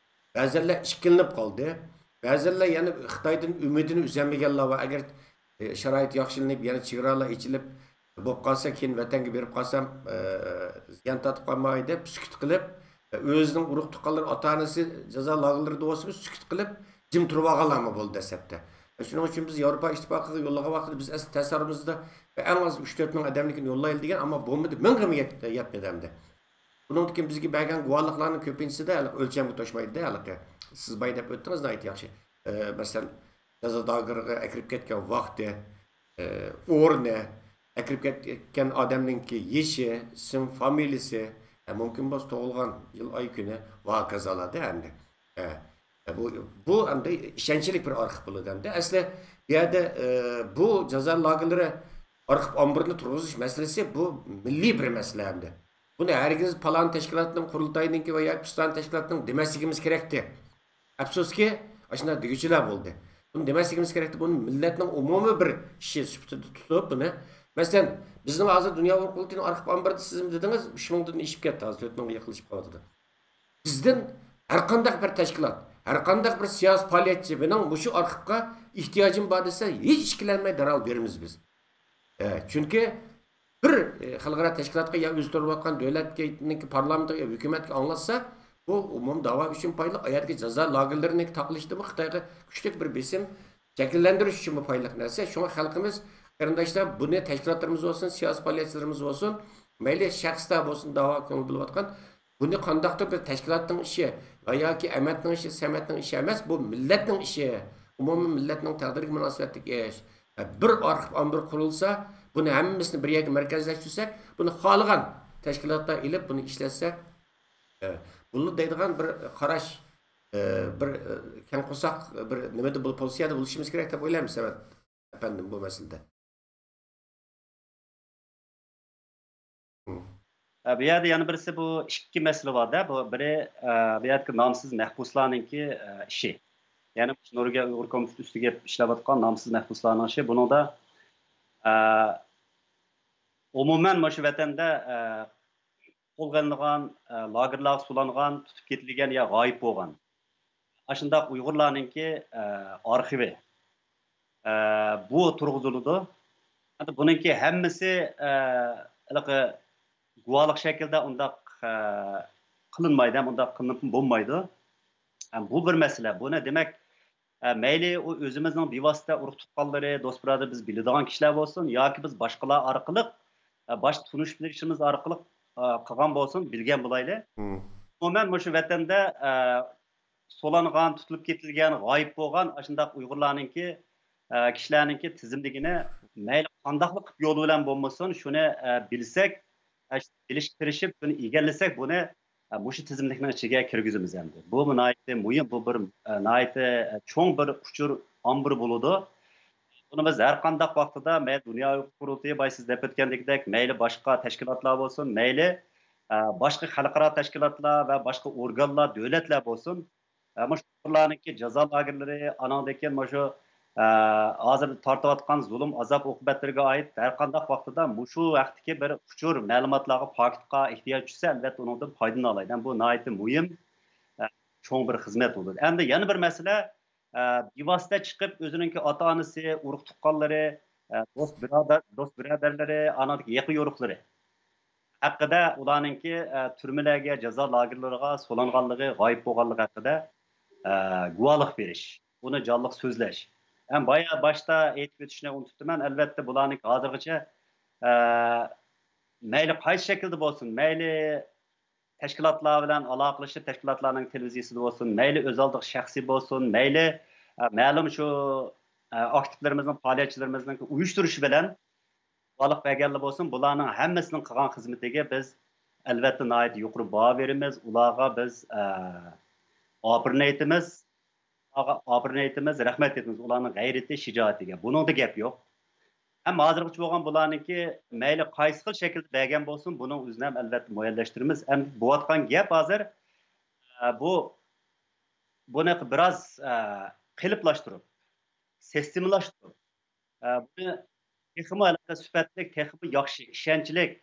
بەزىلەر ئىككىلىنىپ قالدى. بەزىلەر يەنە خىتايدىن ئۈمىدىنى ئۈزەلمىگەنلەر بار. ئەگەر، ئە، شارائىت ياخشىلىنىپ، يەنە چېگرالار ئېچىلىپ، بولۇپ قالسا، كېيىن ۋەتەنگە بېرىپ قالسام، ئە، زىيان تارتىپ قالماي دەپ سۈكۈت قىلىپ، ئە، ئۆزىنىڭ ئۇرۇق تۇغقانلىرى، ئاتا-ئانىسى جازا لاگېرلىرىدا بولسىمۇ سۈكۈت قىلىپ، جىم تۇرۇپ ئالغانلارمۇ بولدى دەسلەپتە. شۇنىڭ ئۈچۈن بىز ياۋروپا ئىتتىپاقىغا يوللىغان ۋاقتىدا بىز ئەسلى تەسەۋۋۇرىمىزدا ئەڭ ئاز ئۈچ تۆت مىڭ ئادەمنىڭكىنى يوللايلى دېگەن، ئەمما بولمىدى، مىڭغىمۇ يەت-، يەتمىدى ئەمدى. بۇنىڭدىن كېيىن بىزگە بەرگەن گۇۋاھلىقلارنىڭ كۆپىنچىسىدە ھېلىقى ئۆلچەمگە توشمايدۇ-دە، ھېلىقى. سىز بايا دەپ ئۆتتىڭىز ناھايىتى ياخشى. ئە، مەسىلەن، جازا لاگېرىغا ئەكىرىپ كەتكەن ۋاقتى، ئورنى، ئەكىرىپ كەتكەن ئادەمنىڭكى يېشى، ئىسىم، فامىلىسى، ھە، مۇمكىن بولسا تۇغۇلغان يىل، ئاي، كۈنى ۋە ھاكازالاردە ئەمدى. ھە، بۇ، بۇ ئەمدى ئىشەنچلىك بىر ئارخىپ بولىدۇ ئەمدى. ئەسلى بۇ يەردە، ئە، بۇ جازا لاگېرلىرى ئارخىپ ئامبىرىنى تۇرغۇزۇش مەسىلىسى بۇ مىللىي بىر مەسىلە ئەمدى. بۇنى ھەرگىز پالان تەشكىلاتنىڭ، قۇرۇلتاينىڭكى ۋە ياكى پىستان تەشكىلاتنىڭ دېمەسلىكىمىز كېرەكتى. ئەپسۇسكى، ئاشۇنداق دېگۈچىلەر بولدى. بۇنى دېمەسلىكىمىز كېرەكتى، بۇنى مىللەتنىڭ ئومۇمىي بىر ئىشى سۈپىتىدە تۇتۇپ بۇنى. مەسىلەن، بىزنىڭ ھازىر دۇنيا ئۇيغۇر قۇرۇلتىيىنىڭ ئارخىپ ئامبىرىدا سىزمۇ دېدىڭىز، ئۈچ مىڭدىن ئېشىپ كەتتى، ھازىر تۆت مىڭغا يېقىنلىشىپ قېلىۋاتىدۇ. بىزدىن ھەر قانداق بىر تەشكىلات، ھەر قانداق بىر سىياسىي پائالىيەتچى مېنىڭ مۇشۇ ئارخىپقا ئېھتىياجىم بار دېسە، ھېچ ئىككىلەنمەي دەرھال بېرىمىز بىز. ئە، چۈنكى بىر، ئە، خەلقئارا تەشكىلاتقا يا ئۆزى تۇرۇۋاتقان دۆلەتنىڭكى پارلامېنتىغا يا ھۆكۈمەتكە ئاڭلاتسا، بۇ ئومۇمىي داۋا ئۈچۈن پايدىلىق، ئايەردىكى جازا لاگېرلىرىنىڭ تاقىلىشىدىمۇ خىتايغا كۈچلۈك بىر بېسىم شەكىللەندۈرۈش ئۈچۈنمۇ پايدىلىق نەرسە. شۇڭا خەلقىمىز، قېرىنداشلار، بۇنى تەشكىلاتلىرىمىز بولسۇن، سىياسىي پائالىيەتچىلىرىمىز بولسۇن، مەيلى شەخستە بولسۇن، داۋا كۆڭۈل بۆلۈۋاتقان، بۇنى قانداقتۇر بىر تەشكىلاتنىڭ ئىشى ۋە ياكى ئەمەتنىڭ ئىشى، سەمەتنىڭ ئىشى ئەمەس، بۇ مىللەتنىڭ ئىشى، ئومۇمىي مىللەتنىڭ تەقدىرىگە مۇناسىۋەتلىك ئىش. بىر ئارخىپ ئامبىرى قۇرۇلسا، بۇنى ھەممىسىنى بىر يەرگە مەركەزلەشتۈرسەك، بۇنى خالىغان تەشكىلاتلار ئېلىپ بۇنى ئىشلەتسە، بولىدۇ دەيدىغان بىر قاراش، بىر كەڭ قورساق، بىر نېمىدە بول-، پوزىتسىيەدە بولۇشىمىز كېرەك دەپ ئويلايمەن، سەمەت ئەپەندىم، بۇ مەسىلىدە. ئە، بۇ يەردە يەنە بىرسى، بۇ ئىككى مەسىلە بار-دە. بۇ بىرى، ئە، بۇ يەردىكى نامسىز مەھبۇسلارنىڭكى، ئە، ئىشى. يەنى نورۋېگىيە ئۇيغۇر كومىتېتى ئۈستىگە ئىشلەۋاتقان نامسىز مەھبۇسلارنىڭ ئىشى. بۇنىڭدا، ئە، ئومۇمەن مۇشۇ ۋەتەندە، ئە، قولغا ئېلىنغان، ئە، لاگېرلارغا سولانغان، تۇتۇپ كېتىلگەن يا غايىب بولغان ئاشۇنداق ئۇيغۇرلارنىڭكى، ئە، ئارخىۋى. ئە، بۇ تۇرغۇزۇلىدۇ. ئەمدى بۇنىڭكى ھەممىسى، ئە، ھېلىقى گۇۋاھلىق شەكلىدە ئۇنداق، ئە، قىلىنمايدۇ ھەم ئۇنداق قىلىنىپمۇ بولمايدۇ. ئە، بۇ بىر مەسىلە. بۇنى دېمەك، ئە، مەيلى ئۇ ئۆزىمىزنىڭ بىۋاسىتە ئۇرۇق تۇغقانلىرى، دوست بۇرادەر، بىز بىلىدىغان كىشىلەر بولسۇن ياكى بىز باشقىلار ئارقىلىق، ئە، باشقا تونۇش بىلىشىمىز ئارقىلىق، ئە، قىلغان بولسۇن، بىلگەن بولايلى. مم. ئومۇمەن مۇشۇ ۋەتەندە، ئە، سولانغان، تۇتۇلۇپ كېتىلگەن، غايىب بولغان ئاشۇنداق ئۇيغۇرلارنىڭكى، ئە، كىشىلەرنىڭكى تىزىملىكىنى مەيلى قانداقلا قىلىپ يولى بىلەن بولمىسۇن، شۇنى، ئە، بىلسەك، ئە، بىلىشكە تىرىشىپ، شۇنى ئىگىلىسەك، بۇنى، ئە، مۇشۇ تىزىملىكنىڭ ئىچىگە كىرگۈزىمىز ئەمدى. بۇ ناھايىتى مۇھىم، بۇ بىر، ئە، ناھايىتى، ئە، چوڭ بىر ئۇچۇر ئامبىرى بولىدۇ. بۇنى بىز ھەر قانداق ۋاقتىدا، مەيلى دۇنيا ئۇيغۇر قۇرۇلتىيى، بايا سىز دەپ ئۆتكەندەك، مەيلى باشقا تەشكىلاتلار بولسۇن، مەيلى، ئە، باشقا خەلقئارا تەشكىلاتلار ۋە باشقا ئورگانلار، دۆلەتلەر بولسۇن، ئە، مۇشۇ ئۇيغۇرلارنىڭكى جازا لاگېرلىرى، ئانىڭدىن كېيىن مۇشۇ، ئە، ھازىر تارتىۋاتقان زۇلۇم، ئازاب، ئوقۇبەتلىرىگە ئائىت ھەر قانداق ۋاقتىدا مۇشۇ ھەقتىكى بىر ئۇچۇر، مەلۇماتلارغا، پاكىتقا ئېھتىياج چۈشسە، ئەلۋەتتە ئۇنىڭدىن پايدىلىنالايدۇ. ھەم بۇ ناھايىتى مۇھىم، ئە، چوڭ بىر خىزمەت بولىدۇ. ئەمدى يەنە بىر مەسىلە، ئە، بىۋاسىتە چىقىپ ئۆزىنىڭكى ئاتا-ئانىسى، ئۇرۇق-تۇغقانلىرى، ئە، دوست-بۇرادەر، دوست-بۇرادەرلىرى، ئانىڭدىكى يېقىن-يورۇقلىرى ھەققىدە، ئۇلارنىڭكى، ئە، تۈرمىلەرگە، جازا لاگېرلىرىغا سولانغانلىقى، غايىب بولغانلىقى ھەققىدە، ئە، گۇۋاھلىق بېرىش، ئۇنى جانلىق سۆزلەش. ھەم بايا باشتا ئېيتىپ ئۆتۈشنى ئۇنتۇپتىمەن، ئەلۋەتتە، بۇلارنىڭكى ھازىرغىچە، ئە، مەيلى قايسى شەكىلدە بولسۇن، مەيلى تەشكىلاتلار بىلەن ئالاقىلىشىپ، تەشكىلاتلارنىڭ تېلېۋىزىيىسىدە بولسۇن، مەيلى ئۆز ئالدىغا شەخسىي بولسۇن، مەيلى، ئە، مەلۇم شۇ، ئە، ئاكتىپلىرىمىزنىڭ، پائالىيەتچىلىرىمىزنىڭ ئۇيۇشتۇرۇشى بىلەن گۇۋاھلىق بەرگەنلا بولسۇن، بۇلارنىڭ ھەممىسىنىڭ قىلغان خىزمىتىگە بىز، ئەلۋەتتە، ناھايىتى يۇقىرى باھا بېرىمىز، ئۇلارغا بىز، ئە، ئاپىرىن ئېيتىمىز. ئۇلارغا ئاپىرىن ئېيتىمىز، رەھمەت ئېيتىمىز ئۇلارنىڭ غەيرىتى، شىجائىتىگە. بۇنىڭدا گەپ يوق. ھەم ھازىرغىچە بولغان بۇلارنىڭكى مەيلى قايسى خىل شەكىلدە بەرگەن بولسۇن، بۇنىڭ ئۆزىنى ھەم ئەلۋەتتە مۇئەييەنلەشتۈرىمىز. ئەمدى بولۇۋاتقان گەپ ھازىر، ئە، بۇ، بۇنى بىراز، ئە، قېلىپلاشتۇرۇپ، سىستېمىلاشتۇرۇپ، ئە، بۇنى تېخىمۇ ھېلىقى سۈپەتلىك، تېخىمۇ ياخشى، ئىشەنچلىك،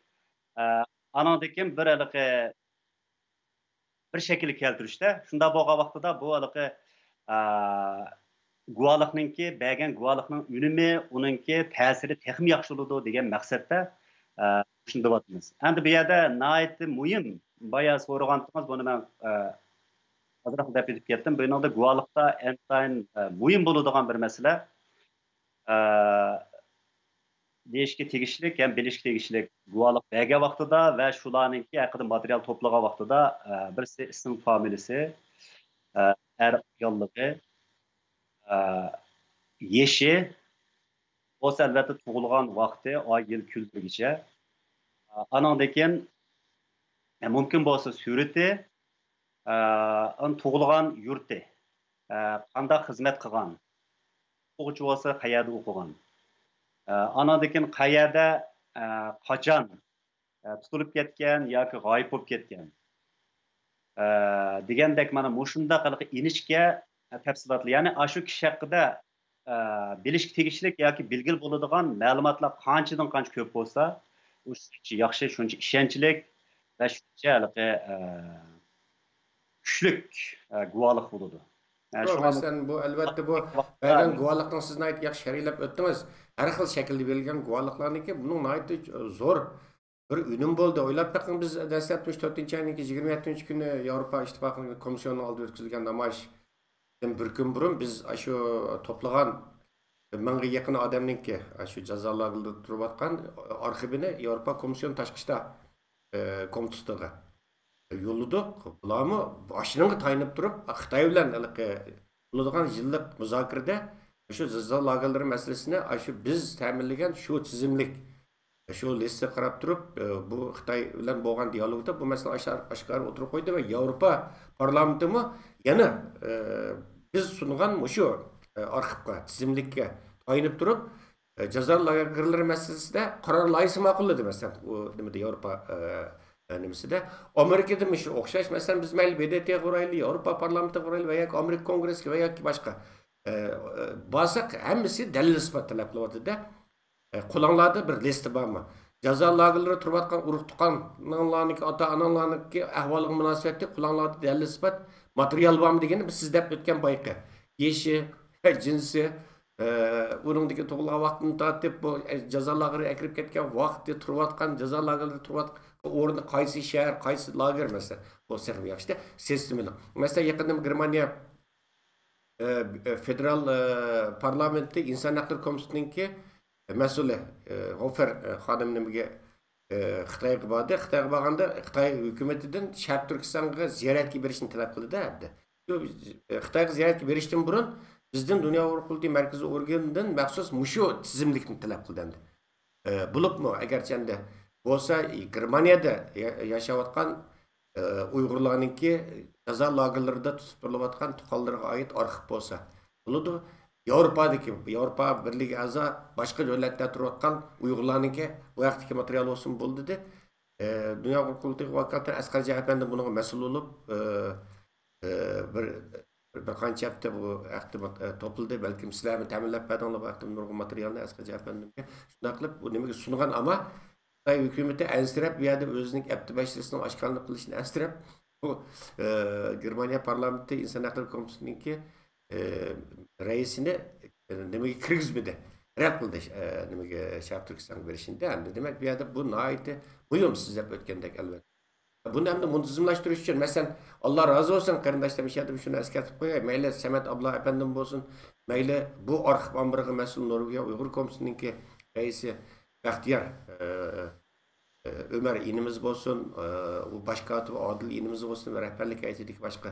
ئە، ئانىڭدىن كېيىن بىر ھېلىقى بىر شەكىلگە كەلتۈرۈشتە، شۇنداق بولغان ۋاقتىدا بۇ ھېلىقى، ئە، گۇۋاھلىقنىڭكى، بەرگەن گۇۋاھلىقنىڭ ئۈنۈمى، ئۇنىڭكى تەسىرى تېخىمۇ ياخشى بولىدۇ دېگەن مەقسەتتە، ئە، شۇنى دەۋاتىمىز. ئەمدى بۇ يەردە ناھايىتى مۇھىم، بايا سورىغانتىڭىز، بۇنى مەن، ئە، ئازراق دەپ ئۆتۈپ كەتتىم. بۇنىڭدا گۇۋاھلىقتا ئىنتايىن، ئە، مۇھىم بولىدىغان بىر مەسىلە. ئە، دېيىشكە تېگىشلىك ھەم بىلىشكە تېگىشلىك گۇۋاھلىق بەرگەن ۋاقتىدا ۋە شۇلارنىڭكى ھەققىدە ماتېرىيال توپلىغان ۋاقتىدا، ئە، بىرسى ئىسىم فامىلىسى، ئە، ئەر ئاياللىقى، ئە، يېشى، بولسا ئەلۋەتتە تۇغۇلغان ۋاقتى، ئاي، يىل، كۈنلىرىگىچە. ئە، ئانىڭدىن كېيىن، ئە، مۇمكىن بولسا سۈرىتى، ئە، ئان-، تۇغۇلغان يۇرتى، ئە، قانداق خىزمەت قىلغان، ئوقۇغۇچى بولسا قەيەردە ئوقۇغان، ئە، ئانىڭدىن كېيىن قەيەردە، ئە، قاچان، ئە، تۇتۇلۇپ كەتكەن ياكى غايىب بولۇپ كەتكەن، ئە، دېگەندەك مانا مۇشۇنداق ھېلىقى ئىنچىكە، ئە، تەپسىلاتلار، يەنى ئاشۇ كىشى ھەققىدە، ئە، بىلىشكە تېگىشلىك ياكى بىلگىلى بولىدىغان مەلۇماتلار قانچىدىن قانچە كۆپ بولسا، ئۇ شۇنچە ياخشى، شۇنچە ئىشەنچلىك ۋە شۇنچە ھېلىقى، ئە، كۈچلۈك، ئە، گۇۋاھلىق بولىدۇ. ئە، شۇڭا مەسىلەن، بۇ، ئەلۋەتتە، بۇ بەرگەن گۇۋاھلىقنى سىز ناھايىتى ياخشى شەرھلەپ ئۆتتىڭىز. ھەر خىل شەكىلدە بېرىلگەن گۇۋاھلىقلارنىڭكى بۇنىڭ ناھايىتى زور بىر ئۈنۈم بولدى. ئويلاپ بېقىڭ، بىز دەسلەپتە مۇشۇ تۆتىنچى ئاينىڭكى يىگىرمە يەتتىنچى كۈنى ياۋروپا ئىتتىپاقىنىڭ كومىسسىيونىنىڭ ئالدىدا ئۆتكۈزۈلگەن نامايىشتىن بىر كۈن بۇرۇن بىز ئاشۇ توپلىغان مىڭغا يېقىن ئادەمنىڭكى، ئاشۇ جازا لاگېرلىرىدا تۇرۇۋاتقان ئارخىپىنى ياۋروپا كومىسسىيون تاشقى ئىشلار، ئە، كومىتېتىغا يوللىدۇق. بۇلارمۇ ئاشۇنىڭغا تايىنىپ تۇرۇپ، خىتاي بىلەن ھېلىقى بولىدىغان يىللىق مۇزاكىرىدە شۇ جازا لاگېرلىرى مەسىلىسىنى، ئاشۇ بىز تەمىنلىگەن شۇ تىزىملىك، شۇ لىستىغا قاراپ تۇرۇپ، ئە، بۇ خىتاي بىلەن بولغان دىيالوگدا بۇ مەسىلىنى ئاشار-، ئاشكارا ئوتتۇرىغا قويدى ۋە ياۋروپا پارلامېنتىمۇ يەنە، ئە، بىز سۇنغان مۇشۇ، ئە، ئارخىپقا، تىزىملىككە تايىنىپ تۇرۇپ، ئە، جازا لاگېرلىرى مەسىلىسىدە قارار لايىھىسى ماقۇللىدى، مەسىلەن، ئۇ نېمىدە، ياۋروپا، ئە، ئە، نېمىسىدە. ئامېرىكىدا مۇشۇ ئوخشاش، مەسىلەن، بىز مەيلى ب د ت غا ئۇرايلى، ياۋروپا پارلامېنتىغا ئۇرايلى ۋە ياكى ئامېرىكا كونگرېسىگە ۋە ياكى باشقا، ئە، ئە، بارساق، ھەممىسى دەلىل ئىسپات تەلەپ قىلىۋاتىدۇ-دە. ئە، قولۇڭلاردا بىر لىستى بارمۇ؟ جازا لاگېرلىرىدا تۇرۇۋاتقان ئۇرۇق تۇغقانلارنىڭكى، ئاتا ئاناڭلارنىڭكى ئەھۋالىغا مۇناسىۋەتلىك قولۇڭلاردا دەلىل ئىسپات ماتېرىيال بارمۇ دېگەننى بىز سىز دەپ ئۆتكەن بايىقى. يېشى، جىنسى، ئۇنىڭدىكى تۇغۇلغان ۋاقتىدىن تارتىپ، بۇ جازا لاگېرىغا ئەكىرىپ كەتكەن ۋاقتى، تۇرۇۋاتقان، جازا لاگېرلىرىدا تۇرۇۋاتقان ئورنى قايسى شەھەر، قايسى لاگېر مەسىلەن، بۇ تېخىمۇ ياخشى سىستېمىلىق. مەسىلەن، يېقىندا گېرمانىيە، ئە، ئە، فېدېرال، ئە، پارلامېنتى ئىنسان ھەقلىرى كومىتېتىنىڭكى مەسئۇلى، ئە، غوفېر، ئە، خانىم نېمىگە، ئە، خىتايغا باردى. خىتايغا بارغاندا خىتاي ھۆكۈمىتىدىن شەرقىي تۈركىستانغا زىيارەتكە بېرىشنى تەلەپ قىلدى، دەدى. شۇ، ئە، خىتايغا زىيارەتكە بېرىشتىن بۇرۇن بىزدىن دۇنيا ئۇيغۇر قۇرۇلتىيى مەركىزىي ئورگىنىدىن مەخسۇس مۇشۇ تىزىملىكنى تەلەپ قىلدى ئەمدى. ئە، بولۇپمۇ ئەگەرچە ئەمدى بولسا، گېرمانىيەدە يا-، ياشاۋاتقان، ئە، ئۇيغۇرلارنىڭكى جازا لاگېرلىرىدا تۇتۇپ تۇرۇلۇۋاتقان تۇغقانلىرىغا ئائىت ئارخىپ بولسا بولىدۇ. ياۋروپادىكى، ياۋروپا بىرلىكىگە ئەزا باشقا دۆلەتلەردە تۇرۇۋاتقان ئۇيغۇرلارنىڭكى بۇ ھەقتىكى ماتېرىيال بولسىمۇ بولىدۇ دېدى. ئە، دۇنيا ئۇيغۇر قۇرۇلتىيىغا ۋاكالىتەن ئەسقەر جەپەندىن بۇنىڭغا مەسئۇل بولۇپ، ئە، ئە، بىر، بىر قانچە ھەپتە بۇ ھەقتە مات-، ئە، توپلىدى. بەلكىم سىلەرمۇ تەمىنلەپ بەردىڭلار بۇ ھەقتە نۇرغۇن ماتېرىيالنى ئەسقەر جەپەندىمگە. شۇنداق قىلىپ بۇ نېمىگە سۇنغان، ئەمما خىتاي ھۆكۈمىتى ئەنسىرەپ، بۇ يەردە ئۆزىنىڭ ئەپتى بەشىرىسىنىڭ ئاشكارىلىق قىلىشىنى ئەنسىرەپ، بۇ، ئە، گېرمانىيە پارلامېنتى ئىنسان ھەقلىرى كومىتېتىنىڭكى، ئە، رەئىسىنى، ئە، نېمىگە كىرگۈزمىدى. رەت قىلدى، ئە، نېمىگە، شەرقىي تۈركىستانغا بېرىشنى. ئەمدى دېمەك، بۇ يەردە بۇ ناھايىتى مۇھىم، سىز دەپ ئۆتكەندەك، ئەلۋەتتە. بۇنى ئەمدى مۇنتىزىملاشتۇرۇش ئۈچۈن، مەسىلەن، ئاللا رازى بولسۇن، قېرىنداشلار، مۇشۇ يەردە شۇنى ئەسكەرتىپ قوياي. مەيلى سەمەت ئابلا ئەپەندىم بولسۇن، مەيلى بۇ ئارخىپ ئامبىرىغا مەسئۇل نورۋېگىيە ئۇيغۇر كومىتېتىنىڭكى رەئىسى بەختىيار، ئە، ئە، ئۆمەر ئىنىمىز بولسۇن، ئە، ئۇ باش كاتىپ ئادىل ئىنىمىز بولسۇن ۋە رەھبەرلىك ھەيئىتىدىكى باشقا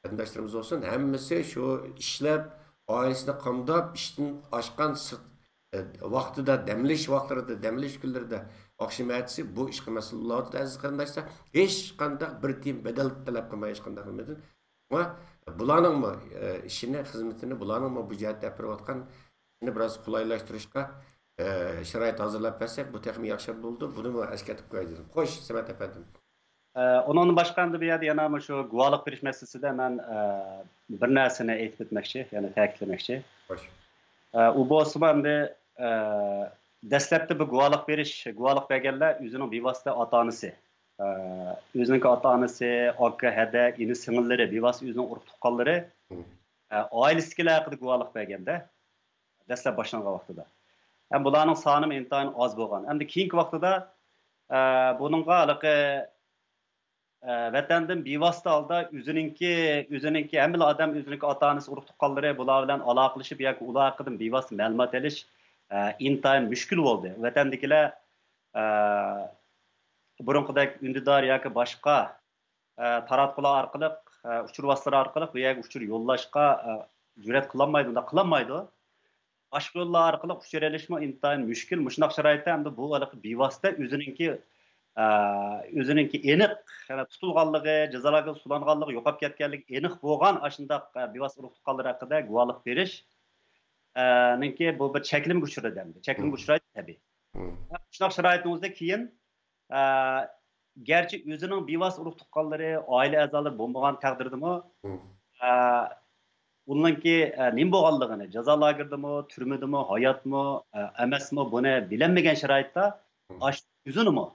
قېرىنداشلىرىمىز بولسۇن، ھەممىسى شۇ ئىشلەپ، ئائىلىسىنى قامداپ، ئىشتىن ئاشقان سىرت، ئە، ۋاقتىدا، دەم ئېلىش ۋاقىتلىرىدا، دەم ئېلىش كۈنلىرىدە، ئاخشام ئەتىسى بۇ ئىشقا مەسئۇل بولۇۋاتىدۇ، ئەزىز قېرىنداشلار. ھېچقانداق بىر تىيىن بەدەل تەلەپ قىلماي ھېچقانداق نېمىدىن. شۇڭا بۇلارنىڭمۇ، ئە، ئىشىنى، خىزمىتىنى، بۇلارنىڭمۇ بۇ جەھەتتە ئېلىپ بېرىۋاتقان ئىشىنى بىراز قولايلاشتۇرۇشقا، ئە، شارائىت ھازىرلاپ بەرسەك، بۇ تېخىمۇ ياخشى بولىدۇ. بۇنىمۇ ئەسكەرتىپ قوياي دېدىم. خوش، سەمەت ئەپەندىم. ئە، ئۇنىڭدىن باشقا ئەمدى بۇ يەردە يەنە مۇشۇ گۇۋاھلىق بېرىش مەسىلىسىدە مەن، ئە، بىر نەرسىنى ئېيتىپ ئۆتمەكچى، يەنى تەكىتلىمەكچى. خوش. ئە، ئۇ بولسىمۇ ئەمدى، ئە، دەسلەپتە بۇ گۇۋاھلىق بېرىش، گۇۋاھلىق بەرگەنلەر ئۆزىنىڭ بىۋاسىتە ئاتا-ئانىسى، ئە، ئۆزىنىڭكى ئاتا-ئانىسى، ئاكا، ھەدە، ئىنى-سىڭىللىرى، بىۋاسىتە ئۆزىنىڭ ئۇرۇق-تۇغقانلىرى، مم. ئە، ئائىلىسىدىكىلەر ھەققىدە گۇۋاھلىق بەرگەندە، دەسلەپ باشلانغان ۋاقتىدا. ھەم بۇلارنىڭ سانىمۇ ئىنتايىن ئاز بولغان. ئەمدى كېيىنكى ۋاقتىدا، ئە، بۇنىڭغا ھېلىقى، ئە، ۋەتەندىن بىۋاسىتە ھالدا ئۆزىنىڭكى، ئۆزىنىڭكى، ھەممىلا ئادەم ئۆزىنىڭكى ئاتا-ئانىسى، ئۇرۇق-تۇغقانلىرى، بۇلار بىلەن ئالاقىلىشىپ ياكى ئۇلار ھەققىدىن بىۋاسىتە مەلۇمات ئېلىش، ئە، ئىنتايىن مۈشكۈل بولدى. ۋەتەندىكىلەر، ئە، بۇرۇنقىدەك ئۈندىدار ياكى باشقا، ئە، تاراتقۇلار ئارقىلىق، ئە، ئۇچۇر ۋاسىتىلىرى ئارقىلىق بۇ يەرگە ئۇچۇر يوللاشقا، ئە، جۈرئەت قىلالمايدۇ، ئۇنداق قىلالمايدۇ. باشقا يوللار ئارقىلىق ئۇچۇر ئېلىشمۇ ئىنتايىن مۈشكۈل. مۇشۇنداق شارائىتتا ئەمدى بۇ ھېلىقى بىۋاسىتە ئۆزىنىڭكى، ئە، ئۆزىنىڭكى ئېنىق، يەنى تۇتۇلغانلىقى، جازا لاگېرىدا سۇلانغانلىقى، يوقاپ كەتكەنلىكى ئېنىق بولغان ئاشۇنداق، ئە، بىۋاسىتە ئۇرۇق-تۇغقانلىرى ھەققىدە گۇۋاھلىق بېرىش، ئە، نىڭكى بۇ بىر چەكلىمىگە ئۇچرىدى ئەمدى. چەكلىمىگە مم. ئۇچرايدۇ تەبىئىي. مم. شۇنداق شارائىتنىڭ ئۆزىدە كېيىن، ئە، گەرچە ئۆزىنىڭ بىۋاسىتە ئۇرۇق-تۇغقانلىرى، ئائىلە ئەزالىرى بولمىغان تەقدىردىمۇ، مم. ئە، ئۇنىڭكى، ئە، نېمە بولغانلىقىنى، جازا لاگېرىدىمۇ، تۈرمىدىمۇ، ھاياتمۇ، ئە، ئەمەسمۇ، بۇنى بىلەلمىگەن شارائىتتا، مم. ئاشۇ ئۆزىنىمۇ،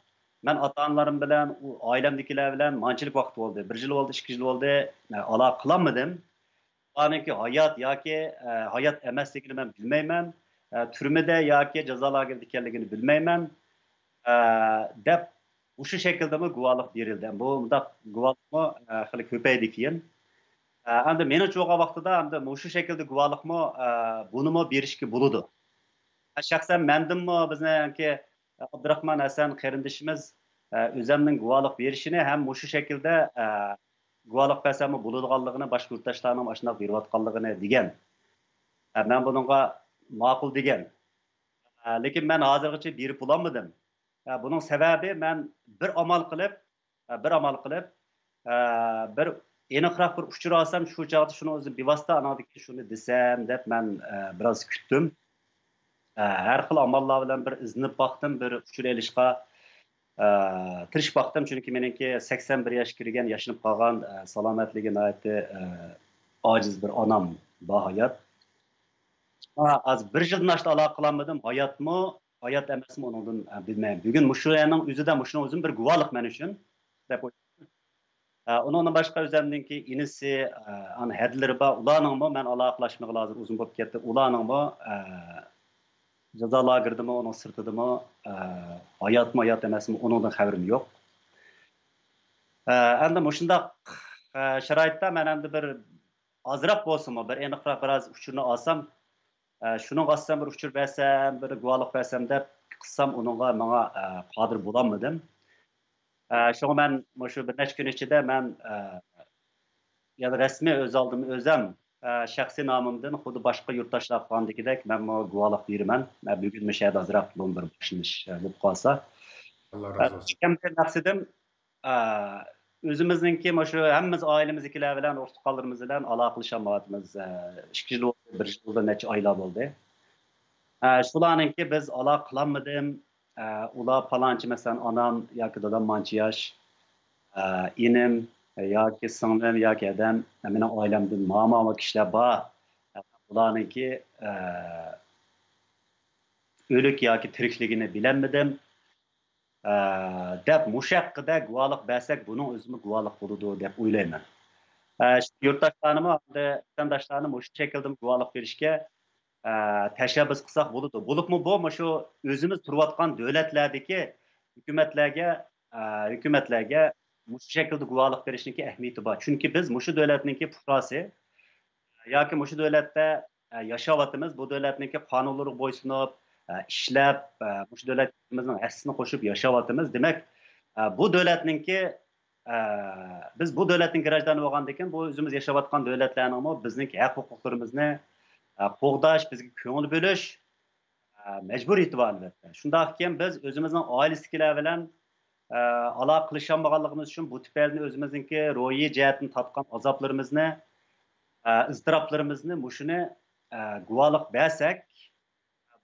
مەن ئاتا-ئانىلىرىم بىلەن، ئۇ ئائىلەمدىكىلەر بىلەن مانچىلىك ۋاقىت بولدى، بىر يىل بولدى، ئىككى يىل بولدى، ئە، ئالاقە قىلالمىدىم. ئۇلارنىڭكى ھايات ياكى، ئە، ھايات ئەمەسلىكىنى مەن بىلمەيمەن. ئە، تۈرمىدە ياكى جازا لاگېرىدا ئىكەنلىكىنى بىلمەيمەن، ئە، دەپ مۇشۇ شەكىلدىمۇ گۇۋاھلىق بېرىلدى. بۇ مۇنداق گۇۋاھلىقمۇ، ئە، خېلى كۆپەيدى كېيىن. ئە، ئەمدى مېنىڭچە بولغان ۋاقتىدا ئەمدى مۇشۇ شەكىلدە گۇۋاھلىقمۇ، ئە، بۇنىمۇ بېرىشكە بولىدۇ. ئە، شەخسەن مەندىنمۇ بىزنىڭكى ئابدۇراخمان ھەسەن قېرىندىشىمىز، ئە، ئۆزەمنىڭ گۇۋاھلىق بېرىشىنى ھەم مۇشۇ شەكىلدە، ئە، گۇۋاھلىق بەرسەممۇ بولىدىغانلىقىنى، باشقا يۇرتداشلارنىڭ ئاشۇنداق بېرىۋاتقانلىقىنى دېگەن. ئە، مەن بۇنىڭغا ماقۇل دېگەن. ئە، لېكىن مەن ھازىرغىچە بېرىپ بولالمىدىم. ئە، بۇنىڭ سەۋەبى مەن بىر ئامال قىلىپ، ئە، بىر ئامال قىلىپ، ئە، بىر ئېنىقراق بىر ئۇچۇر ئالسام، شۇ چاغدا شۇنىڭ ئۆزى بىۋاسىتە ئاناڭدىن كېيىن شۇنى دېسەم دەپ مەن، ئە، بىراز كۈتتۈم. ئە، ھەر خىل ئاماللار بىلەن بىر ئىزدىنىپ باقتىم، بىر ئۇچۇر ئېلىشقا، ئە، تىرىشىپ باقتىم. چۈنكى مېنىڭكى سەكسەن بىر ياشقا كىرگەن، ياشىنىپ قالغان، ئە، سالامەتلىكى ناھايىتى، ئە، ئاجىز بىر ئانام بار ھايات. ئا، ھازىر بىر يىلدىن ئاشتى ئالاقە قىلالمىدىم. ھاياتمۇ، ھايات ئەمەسمۇ ئۇنىڭدىن، ئە، بىلمەيمەن. بۈگۈن مۇشۇ يەرنىڭ ئۆزىدە، مۇشۇنىڭ ئۆزىمۇ بىر گۇۋاھلىق مەن ئۈچۈن، دەپ ئويلايمەن. ئۇنىڭدىن باشقا ئۆزۈمنىڭكى ئىنىسى، ئانا ھەدىلىرى بار، ئۇلارنىڭمۇ، مەن ئالاقىلەشمىگىلى ھازىر ئۇزۇن بولۇپ كەتتى، ئۇلارنىڭمۇ جازا لاگېرىدىمۇ، ئۇنىڭ سىرتىدىمۇ ھاياتمۇ ھايات ئەمەسمۇ، ئۇنىڭدىن خەۋىرىم يوق. ئەمدى مۇشۇنداق شارائىتتا مەن ئەمدى بىر ئازراق بولسىمۇ، بىر ئېنىقراق بىر ئاز ئۇچۇرنى ئالسام، شۇنىڭغا ئاساسەن بىر ئۇچۇر بەرسەم، بىر گۇۋاھلىق بەرسەم دەپ قىلسام، ئۇنىڭغا ماڭا قادىر بولالمىدىم. شۇڭا مەن مۇشۇ بىر نەچچە كۈن ئىچىدە مەن يەنە رەسمىي ئۆز ئالدىم ئۆزەم، شەخسىي نامىمدىن خۇددى باشقا يۇرتداشلار قىلغاندىكىدەك مەنمۇ گۇۋاھلىق بېرىمەن. مەن بۈگۈن مۇشۇ يەردە ئازراق بۇ بىر باشلىنىش بولۇپ قالسا. ئاللا رازى بولسۇن. چۈشكەن مەقسىتىم، ئۆزىمىزنىڭكى مۇشۇ ھەممىمىز ئائىلىمىزدىكىلەر بىلەن، ئۇرۇق تۇغقانلىرىمىز بىلەن ئالاقىلىشالمايۋاتىمىز. ئىككى يىل بولدى، بىر يىل بولدى، نەچچە ئايلار بولدى. شۇلارنىڭكى بىز ئالاقە قىلالمىدىم. ئۇلار پالانچى، مەسىلەن، ئانام ياكى دادام مانچە ياش، ئىنىم ياكى سىڭلىم ياكى ھەدەم، مېنىڭ ئائىلەمدىن ماما ۋە كىشىلەر بار. ئۇلارنىڭكى ئۆلۈك ياكى تىرىكلىكىنى بىلەلمىدىم. دەپ مۇشۇ ھەققىدە گۇۋاھلىق بەرسەك، بۇنىڭ ئۆزىمۇ گۇۋاھلىق بولىدۇ دەپ ئويلايمەن. يۇرتداشلارنىمۇ، ۋەتەنداشلارنى مۇشۇ شەكىلدىمۇ گۇۋاھلىق بېرىشكە تەشەببۇس قىلساق بولىدۇ. بولۇپمۇ بۇ مۇشۇ ئۆزىمىز تۇرۇۋاتقان دۆلەتلەردىكى ھۆكۈمەتلەرگە، ھۆكۈمەتلەرگە مۇشۇ شەكىلدە گۇۋاھلىق بېرىشنىڭكى ئەھمىيىتى بار. چۈنكى بىز مۇشۇ دۆلەتنىڭكى پۇقراسى ياكى مۇشۇ دۆلەتتە ياشاۋاتىمىز، بۇ دۆلەتنىڭكى قانۇنلىرىغا بويسۇنۇپ ئىشلەپ، مۇشۇ دۆلەتنىڭ ھەسسىسىنى قوشۇپ ياشاۋاتىمىز. دېمەك، بۇ دۆلەتنىڭكى، بىز بۇ دۆلەتنىڭ گراژدانى بولغاندىكىن، بۇ ئۆزىمىز ياشاۋاتقان دۆلەتلەرنىڭمۇ بىزنىڭكى ھەق ھوقۇقلىرىمىزنى قوغداش، بىزگە كۆڭۈل بۆلۈش مەجبۇرىيىتى بار، ئەلۋەتتە. شۇنداقكەن، بىز ئۆزىمىزنىڭ ئائىلىسىدىكىلەر بىلەن ئالاقە قىلىشالمىغانلىقىمىز ئۈچۈن، بۇ تۈپەيلىدىن ئۆزىمىزنىڭكى روھىي جەھەتتىن تارتقان ئازابلىرىمىزنى، ئىزتىراپلىرىمىزنى، مۇشۇنى گۇۋاھلىق بەرسەك،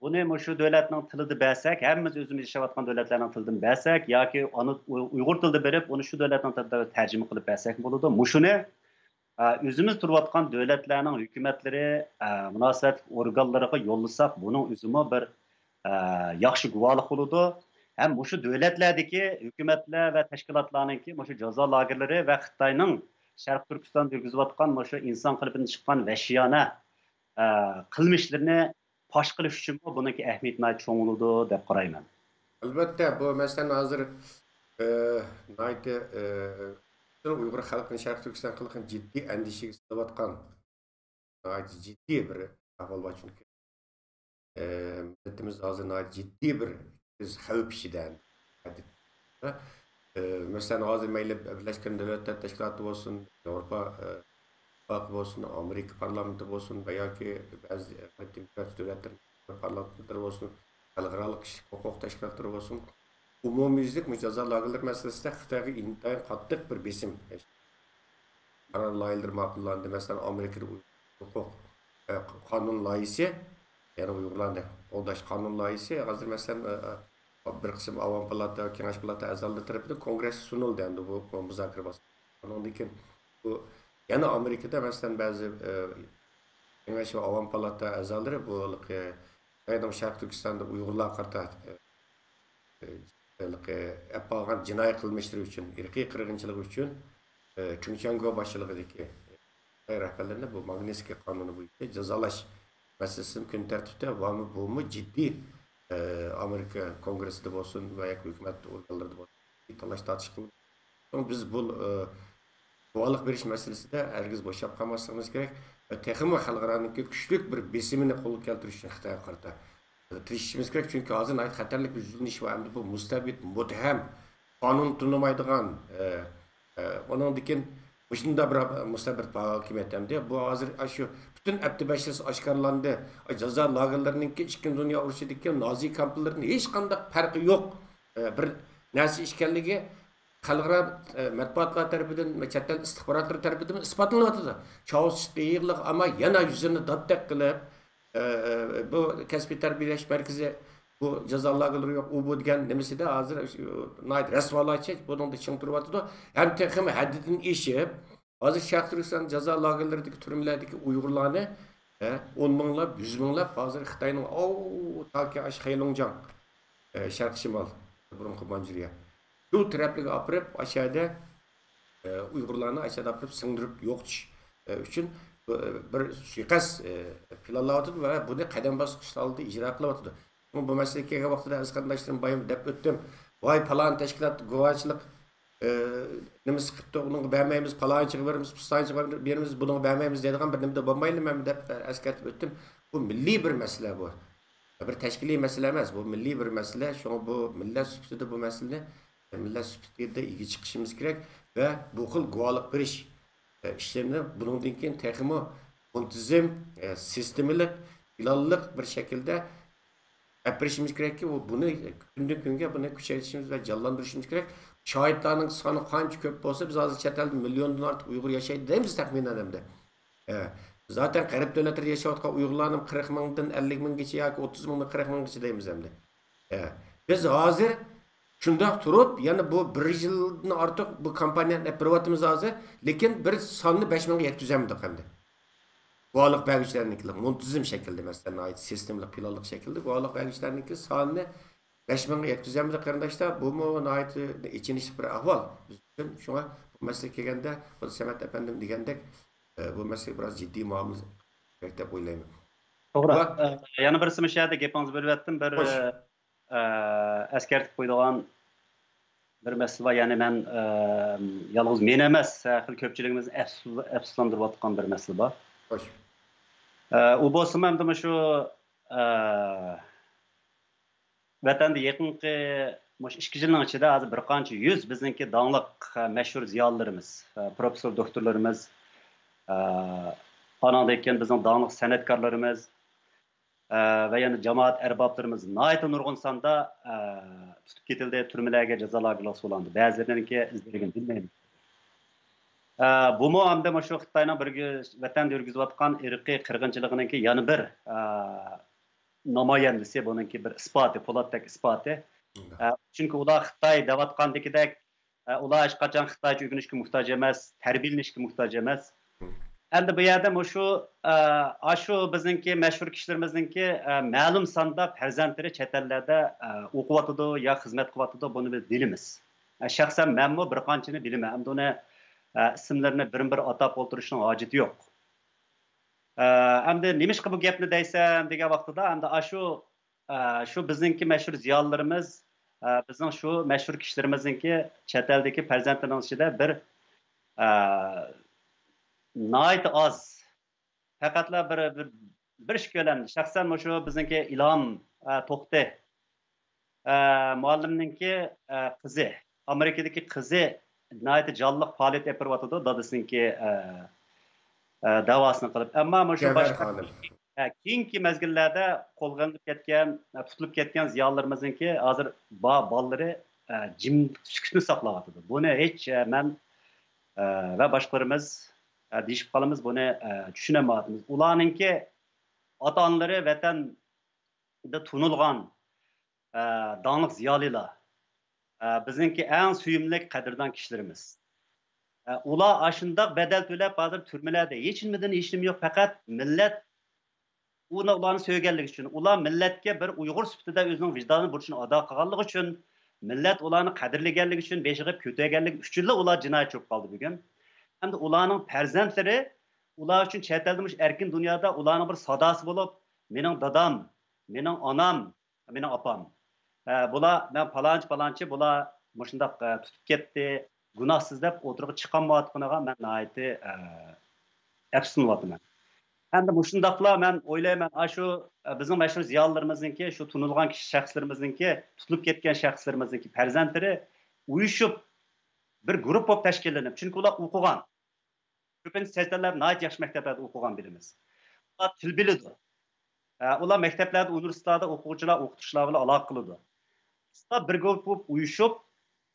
بۇنى مۇشۇ دۆلەتنىڭ تىلىدا بەرسەك، ھەممىمىز ئۆزىمىز ياشاۋاتقان دۆلەتلەرنىڭ تىلىدىن بەرسەك ياكى ئۇنى ئۇيغۇر تىلىدا بېرىپ، ئۇنى شۇ دۆلەتنىڭ تىلىدا تەرجىمە قىلىپ بەرسەك بولىدۇ. مۇشۇنى ئۆزىمىز تۇرۇۋاتقان دۆلەتلەرنىڭ ھۆكۈمەتلىرى، مۇناسىۋەتلىك ئورگانلىرىغا يوللىساق، بۇنىڭ ئۆزىمۇ بىر ياخشى گۇۋاھلىق بولىدۇ. ھەم مۇشۇ دۆلەتلەردىكى ھۆكۈمەتلەر ۋە تەشكىلاتلارنىڭكى مۇشۇ جازا لاگېرلىرى ۋە خىتاينىڭ شەرقىي تۈركىستاندا يۈرگۈزۈۋاتقان مۇشۇ ئىنسان قېلىپىدىن چىققان ۋەھشىيانە قىلمىشلىرىنى پاش قىلىش ئۈچۈنمۇ بۇنىڭكى ئەھمىيىتى ناھايىتى چوڭ بولىدۇ دەپ قارايمەن. ئەلۋەتتە، بۇ مەسىلەن ھازىر، ئە، ناھايىتى، ئە، پۈتۈن ئۇيغۇر خەلقىنى، شەرقىي تۈركىستان خەلقىنى جىددىي ئەندىشىگە سېلىۋاتقان، ناھايىتى جىددىي بىر ئەھۋال بار. چۈنكى، ئە، مىللىتىمىز ھازىر ناھايىتى جىددىي بىر خەۋپ ئىچىدە. ئە، مەسىلەن، ھازىر مەيلى بىرلەشكەن دۆلەتلەر تەشكىلاتى بولسۇن، ياۋروپا، ئە، ئىتتىپاقى بولسۇن، ئامېرىكا پارلامېنتى بولسۇن ۋە ياكى بەزى دېموكراتىك دۆلەتلەرنىڭ پارلامېنتلىرى بولسۇن، خەلقئارالىق كىشىلىك ھوقۇق تەشكىلاتلىرى بولسۇن، ئومۇميۈزلۈك مۇشۇ جازا لاگېرلىرى مەسىلىسىدە خىتايغا ئىنتايىن قاتتىق بىر بېسىم. قارار لايىھەلىرى ماقۇللاندى. مەسىلەن، ئامېرىكىدا ھوقۇق، ئە، قانۇن لايىھىسى، يەنى ئۇيغۇرلارنى قوغداش قانۇن لايىھىسى ھازىر، مەسىلەن، ئە، ئە، بىر قىسىم ئاۋام پالاتا، كېڭەش پالاتا ئەزالىرى تەرىپىدىن كونگرېسكە سۇنۇلدى. ئەمدى بۇ، بۇ مۇزاكىرە باسقۇچى. ئۇنىڭدىن كېيىن بۇ يەنە ئامېرىكىدا، مەسىلەن، بەزى، ئە، كېڭەش ۋە ئاۋام پالاتا ئەزالىرى بۇ ھېلىقى خىتاينىڭ شەرقىي تۈركىستاندا ئۇيغۇرلارغا قارىتا، ئە، ھېلىقى ئەپ بارغان جىنايى قىلمىشلىرى ئۈچۈن، ئىرقىي قىرغىنچىلىقى ئۈچۈن، ئە، چۇڭ چياڭگو باشچىلىقىدىكى خىتاي رەھبەرلىرىنى بۇ ماگنىتسكىي قانۇنى بويىچە جازالاش مەسىلىسىمۇ كۈن تەرتىپتە. ۋامۇ بۇمۇ جىددىي، ئە، ئامېرىكا كونگرېسسىدا بولسۇن ۋە ياكى ھۆكۈمەت ئورگانلىرىدا بولسۇن، تالاش تارتىش قىلىنىدۇ. شۇڭا بىز بۇ، ئە، گۇۋاھلىق بېرىش مەسىلىسىدە ھەرگىز بوشاپ قالماسلىقىمىز كېرەك. ۋە تېخىمۇ خەلقئارانىڭكى كۈچلۈك بىر بېسىمىنى قولغا كەلتۈرۈش ئۈچۈن خىتايغا قارىتا تىرىشىشىمىز كېرەك. چۈنكى ھازىر ناھايىتى خەتەرلىك بىر يۈزلىنىش بار. ئەمدى بۇ مۇستەبىت، مۇتتەھەم، قانۇن تونۇمايدىغان، ئە، ئە، ئۇنىڭدىن كېيىن مۇشۇنداق بىر مۇستەبىت ھاكىمىيەت ئەمدى. بۇ ھازىر ئاشۇ پۈتۈن ئەپتى بەشىسى ئاشكارىلاندى. جازا لاگېرلىرىنىڭكى ئىككىنچى دۇنيا ئۇرۇشىدىكى نازى كامپلىرىدىن ھېچقانداق پەرقى يوق، ئە، بىر نەرسە ئىكەنلىكى خەلقئارا، ئە، مەتبۇئاتلار تەرىپىدىن، چەت ئەل ئىستىخباراتلىرى تەرىپىدىن ئىسپاتلىنىۋاتىدۇ. چاۋشيەنغا ئاما يەنە يۈزىنى داتتەك قىلىپ، ئە، ئە، بۇ كەسپىي تەربىيەلەش مەركىزى، بۇ جازا لاگېرلىرى يوق، ئۇ بۇ دېگەن نېمىسىدە ھازىر ناھايىتى رەسۋالارچە بۇنىڭدا چىڭ تۇرۇۋاتىدۇ. ھەم تېخىمۇ ھەددىدىن ئېشىپ، ھازىر شەرقىي تۈركىستان جازا لاگېرلىرىدىكى تۈرمىلەردىكى ئۇيغۇرلارنى، ھە، ئون مىڭلاپ، يۈز مىڭلاپ ھازىر خىتاينىڭ ئاۋۇ تاكى ئاشۇ خەيلۇڭجاڭ، ئە، شەرقىي شىمال، بۇرۇنقى مانجۇرىيە، شۇ تەرەپلىرىگە ئاپىرىپ، ئاشۇ يەردە ئۇيغۇرلارنى ئاشۇ يەردە ئاپىرىپ سىڭدۈرۈپ يوقىتىش ئۈچۈن بىر سۇيىقەست پىلانلاۋاتىدۇ ۋە بۇنى قەدەم باسقۇچ ھالدا ئىجرا قىلىۋاتىدۇ. بۇ مەسىلىگە كەلگەن ۋاقتىدا ئەرز قېرىنداشلىرىم بايام دەپ ئۆتتۈم. ۋاي، پالان تەشكىلات گۇۋاچىلىق نېمىسى قىپتۇ، ئۇنىڭغا بەرمەيمىز، پالانچىغا بېرىمىز، پۇستانچىغا بېرىمىز، بۇنىڭغا بەرمەيمىز دەيدىغان بىر نېمىدە بولمايلى مەن دەپ ئەسكەرتىپ ئۆتتۈم. بۇ مىللىي بىر مەسىلە بۇ. بىر تەشكىلىي مەسىلە ئەمەس، بۇ مىللىي بىر مەسىلە. شۇڭا بۇ مىللەت سۈپىتىدە بۇ مەسىلىنى، مىللەت سۈپىتىدە ئىگە چىقىشىمىز كېرەك ۋە بۇ خىل گۇۋاھلىق بېرىش ئىشلىرىنى بۇنىڭدىن كېيىن تېخىمۇ مۇنتىزىم، سىستېمىلىق، پىلانلىق بىر شەكىلدە ئەپ بېرىشىمىز كېرەككى، بۇنى كۈندىن كۈنگە بۇنى كۈچەيتىشىمىز ۋە جانلاندۇرۇشىمىز كېرەك. شاھىتلارنىڭ سانى قانچە كۆپ بولسا، بىز ھازىر چەت ئەلدە مىليوندىن ئارتۇق ئۇيغۇر ياشايدۇ دەيمىز تەخمىنەن ئەمدى. ئە، زاتەن غەرب دۆلەتلىرىدە ياشاۋاتقان ئۇيغۇرلارنىڭ قىرىق مىڭدىن ئەللىك مىڭگىچە ياكى ئوتتۇز مىڭدىن قىرىق مىڭغىچە دەيمىز ئەمدى. ئە، بىز ھازىر شۇنداق تۇرۇپ، يەنە بۇ بىر يىلدىن ئارتۇق بۇ كامپانىيەنى ئېلىپ بېرىۋاتىمىز ھازىر، لېكىن بىر ساننى بەش مىڭغا يەتكۈزەلمىدۇق ئەمدى. گۇۋاھلىق بەرگۈچىلەرنىڭكى مۇنتىزىم شەكىلدە، مەسىلەن، ناھايىتى سىستېمىلىق، پىلانلىق شەكىلدە گۇۋاھلىق بەرگۈچىلەرنىڭكى سانىنى بەش مىڭغا يەتكۈزەلمىدۇق، قېرىنداشلار. بۇمۇ ناھايىتى ئېچىنىشلىق بىر ئەھۋال بىز ئۈچۈن. شۇڭا بۇ مەسىلىگە كەلگەندە، خۇددى سەمەت ئەپەندىم دېگەندەك، ئە، بۇ مەسىلىگە بىراز جىددىي مۇئامىلە كېرەك دەپ ئويلايمەن. توغرا. ئە، يەنە بىرسى، مۇشۇ يەردە گېپىڭىزنى بۆلۈۋەتتىم. بىر، ئە، ئەسكەرتىپ قويىدىغان بىر مەسىلە بار. يەنى مەن، ئە، يالغۇز مېنى ئەمەس، ھەر خىل كۆپچىلىكىمىزنى ئەپسۇس-، ئەپسۇسلاندۇرۇۋاتقان بىر مەسىلە بار. ئە، ئۇ بولسىمۇ ئەمدى مۇشۇ، ئە، ۋەتەندە يېقىنقى مۇشۇ ئىككى يىلنىڭ ئىچىدە ھازىر بىر قانچە يۈز بىزنىڭكى داڭلىق، ئە، مەشھۇر زىيالىيلىرىمىز، ئە، پروفېسسور، دوكتورلىرىمىز، ئە، ئاناندىن كېيىن بىزنىڭ داڭلىق سەنئەتكارلىرىمىز، ئە، ۋە يەنە جامائەت ئەربابلىرىمىز ناھايىتى نۇرغۇن ساندا، ئە، تۇتۇپ كېتىلدى، تۈرمىلەرگە، جازا لاگېرلىرىغا سولىندى. بەزىلىرىنىڭكى ئىزلىرىنى بىلمەيمىز. ئە، بۇمۇ ئەمدى مۇشۇ خىتاينىڭ بىر، ۋەتەندە يۈرگۈزۈۋاتقان ئىرقىي قىرغىنچىلىقىنىڭكى يەنە بىر، ئە، نامايەندىسى، بۇنىڭكى بىر ئىسپاتى، پولاتتەك ئىسپاتى. ئە، چۈنكى ئۇلار خىتاي دەۋاتقاندىكىدەك، ئە، ئۇلار ھېچقاچان خىتايچە ئۆگىنىشكە موھتاج ئەمەس، تەربىيەلىنىشكە موھتاج ئەمەس. ئەمدى بۇ يەردە مۇشۇ، ئە، ئاشۇ بىزنىڭكى مەشھۇر كىشىلىرىمىزنىڭكى، ئە، مەلۇم ساندا پەرزەنتلىرى چەت ئەللەردە، ئە، ئوقۇۋاتىدۇ يا خىزمەت قىلىۋاتىدۇ، بۇنى بىز بىلىمىز. ئە، شەخسەن مەنمۇ بىر قانچىنى بىلىمەن. ئەمدى ئۇنى، ئە، ئىسىملىرىنى بىرمۇ بىر ئاتاپ ئولتۇرۇشنىڭ ھاجىتى يوق. ئە، ئەمدى نېمىشقا بۇ گەپنى دەيسەن دېگەن ۋاقتىدا، ئەمدى ئاشۇ، ئە، شۇ بىزنىڭكى مەشھۇر زىيالىيلىرىمىز، ئە، بىزنىڭ شۇ مەشھۇر كىشىلىرىمىزنىڭكى چەت ئەلدىكى پەرزەنتلىرىنىڭ ئىچىدە بىر، ئە، ناھايىتى ئاز، پەقەتلا بىر، بىر، بىر ئىككىلەن، شەخسەن مۇشۇ بىزنىڭكى ئىلھام، ئە، توختى، ئە، مۇئەللىمنىڭكى، ئە، قىزى، ئامېرىكىدىكى قىزى ناھايىتى جانلىق پائالىيەت ئېلىپ بېرىۋاتىدۇ، دادىسىنىڭكى، ئە، ئە، داۋاسىنى قىلىپ. ئەمما مۇشۇ باشقا، خانىم. ئە، كېيىنكى مەزگىللەردە قولغا ئېلىنىپ كەتكەن، ئە، تۇتۇلۇپ كەتكەن زىيالىيلىرىمىزنىڭكى ھازىر با-، بالىلىرى، ئە، جىم سۈكۈتنى ساقلاۋاتىدۇ. بۇنى ھېچ، ئە، مەن، ئە، ۋە باشقىلىرىمىز، ئە، دېيىشىپ قالىمىز، بۇنى، ئە، چۈشىنەلمەيۋاتىمىز. ئۇلارنىڭكى ئاتا-ئانىلىرى ۋەتەندە تونۇلغان، ئە، داڭلىق زىيالىيلار، ئە، بىزنىڭكى ئەڭ سۆيۈملۈك، قەدىردان كىشىلىرىمىز. ئە، ئۇلار ئاشۇنداق بەدەل تۆلەپ، ھازىر تۈرمىلەردە ھېچ نېمىدىن ھېچ نېمە يوق، پەقەت مىللەت ئۇنى، ئۇلارنى سۆيگەنلىكى ئۈچۈن، ئۇلار مىللەتكە بىر ئۇيغۇر سۈپىتىدە ئۆزىنىڭ ۋىجدانىي بۇرچىنى ئادا قىلغانلىقى ئۈچۈن، مىللەت ئۇلارنى قەدىرلىگەنلىكى ئۈچۈن، بېشىغا كۆتۈرگەنلىكى ئۈچۈنلا ئۇلار جىنايەتچى بولۇپ قالدى بۈگۈن. ئەمدى ئۇلارنىڭ پەرزەنتلىرى، ئۇلار ئۈچۈن چەت ئەلدە مۇشۇ ئەركىن دۇنيادا ئۇلارنىڭ بىر ساداسى بولۇپ، مېنىڭ دادام، مېنىڭ ئانام، مېنىڭ ئاپام. ئە، بۇلار، مەن پالانچى، پالانچى، بۇلار مۇشۇنداق، ئە، تۇتۇپ كەتتى، گۇناھسىز دەپ ئوتتۇرىغا چىقالمايۋاتقىنىغا مەن ناھايىتى، ئە، ئەپسۇسلىنىۋاتىمەن. ئەمدى مۇشۇنداقلا مەن ئويلايمەن، ئاشۇ، ئە، بىزنىڭ مەشھۇر زىيالىيلىرىمىزنىڭكى، شۇ تونۇلغان كىشى شەخسلىرىمىزنىڭكى، تۇتۇلۇپ كەتكەن شەخسلىرىمىزنىڭكى پەرزەنتلىرى ئۇيۇشۇپ، بىر گۇرۇپپا بولۇپ تەشكىللىنىپ، چۈنكى ئۇلار ئوقۇغان. كۆپىنچە چەت ئەللەردە ناھايىتى ياخشى مەكتەپلەردە ئوقۇغان بىلىمىز. ئۇلار تىل بىلىدۇ. ئە، ئۇلار مەكتەپلەردە، ئۇنىۋېرسىتېتلاردا ئوقۇغۇچىلار، ئوقۇتقۇچىلار بىلەن ئالاقە قىلىدۇ. ئۇلار بىر گۇرۇپپا بولۇپ ئۇيۇشۇپ،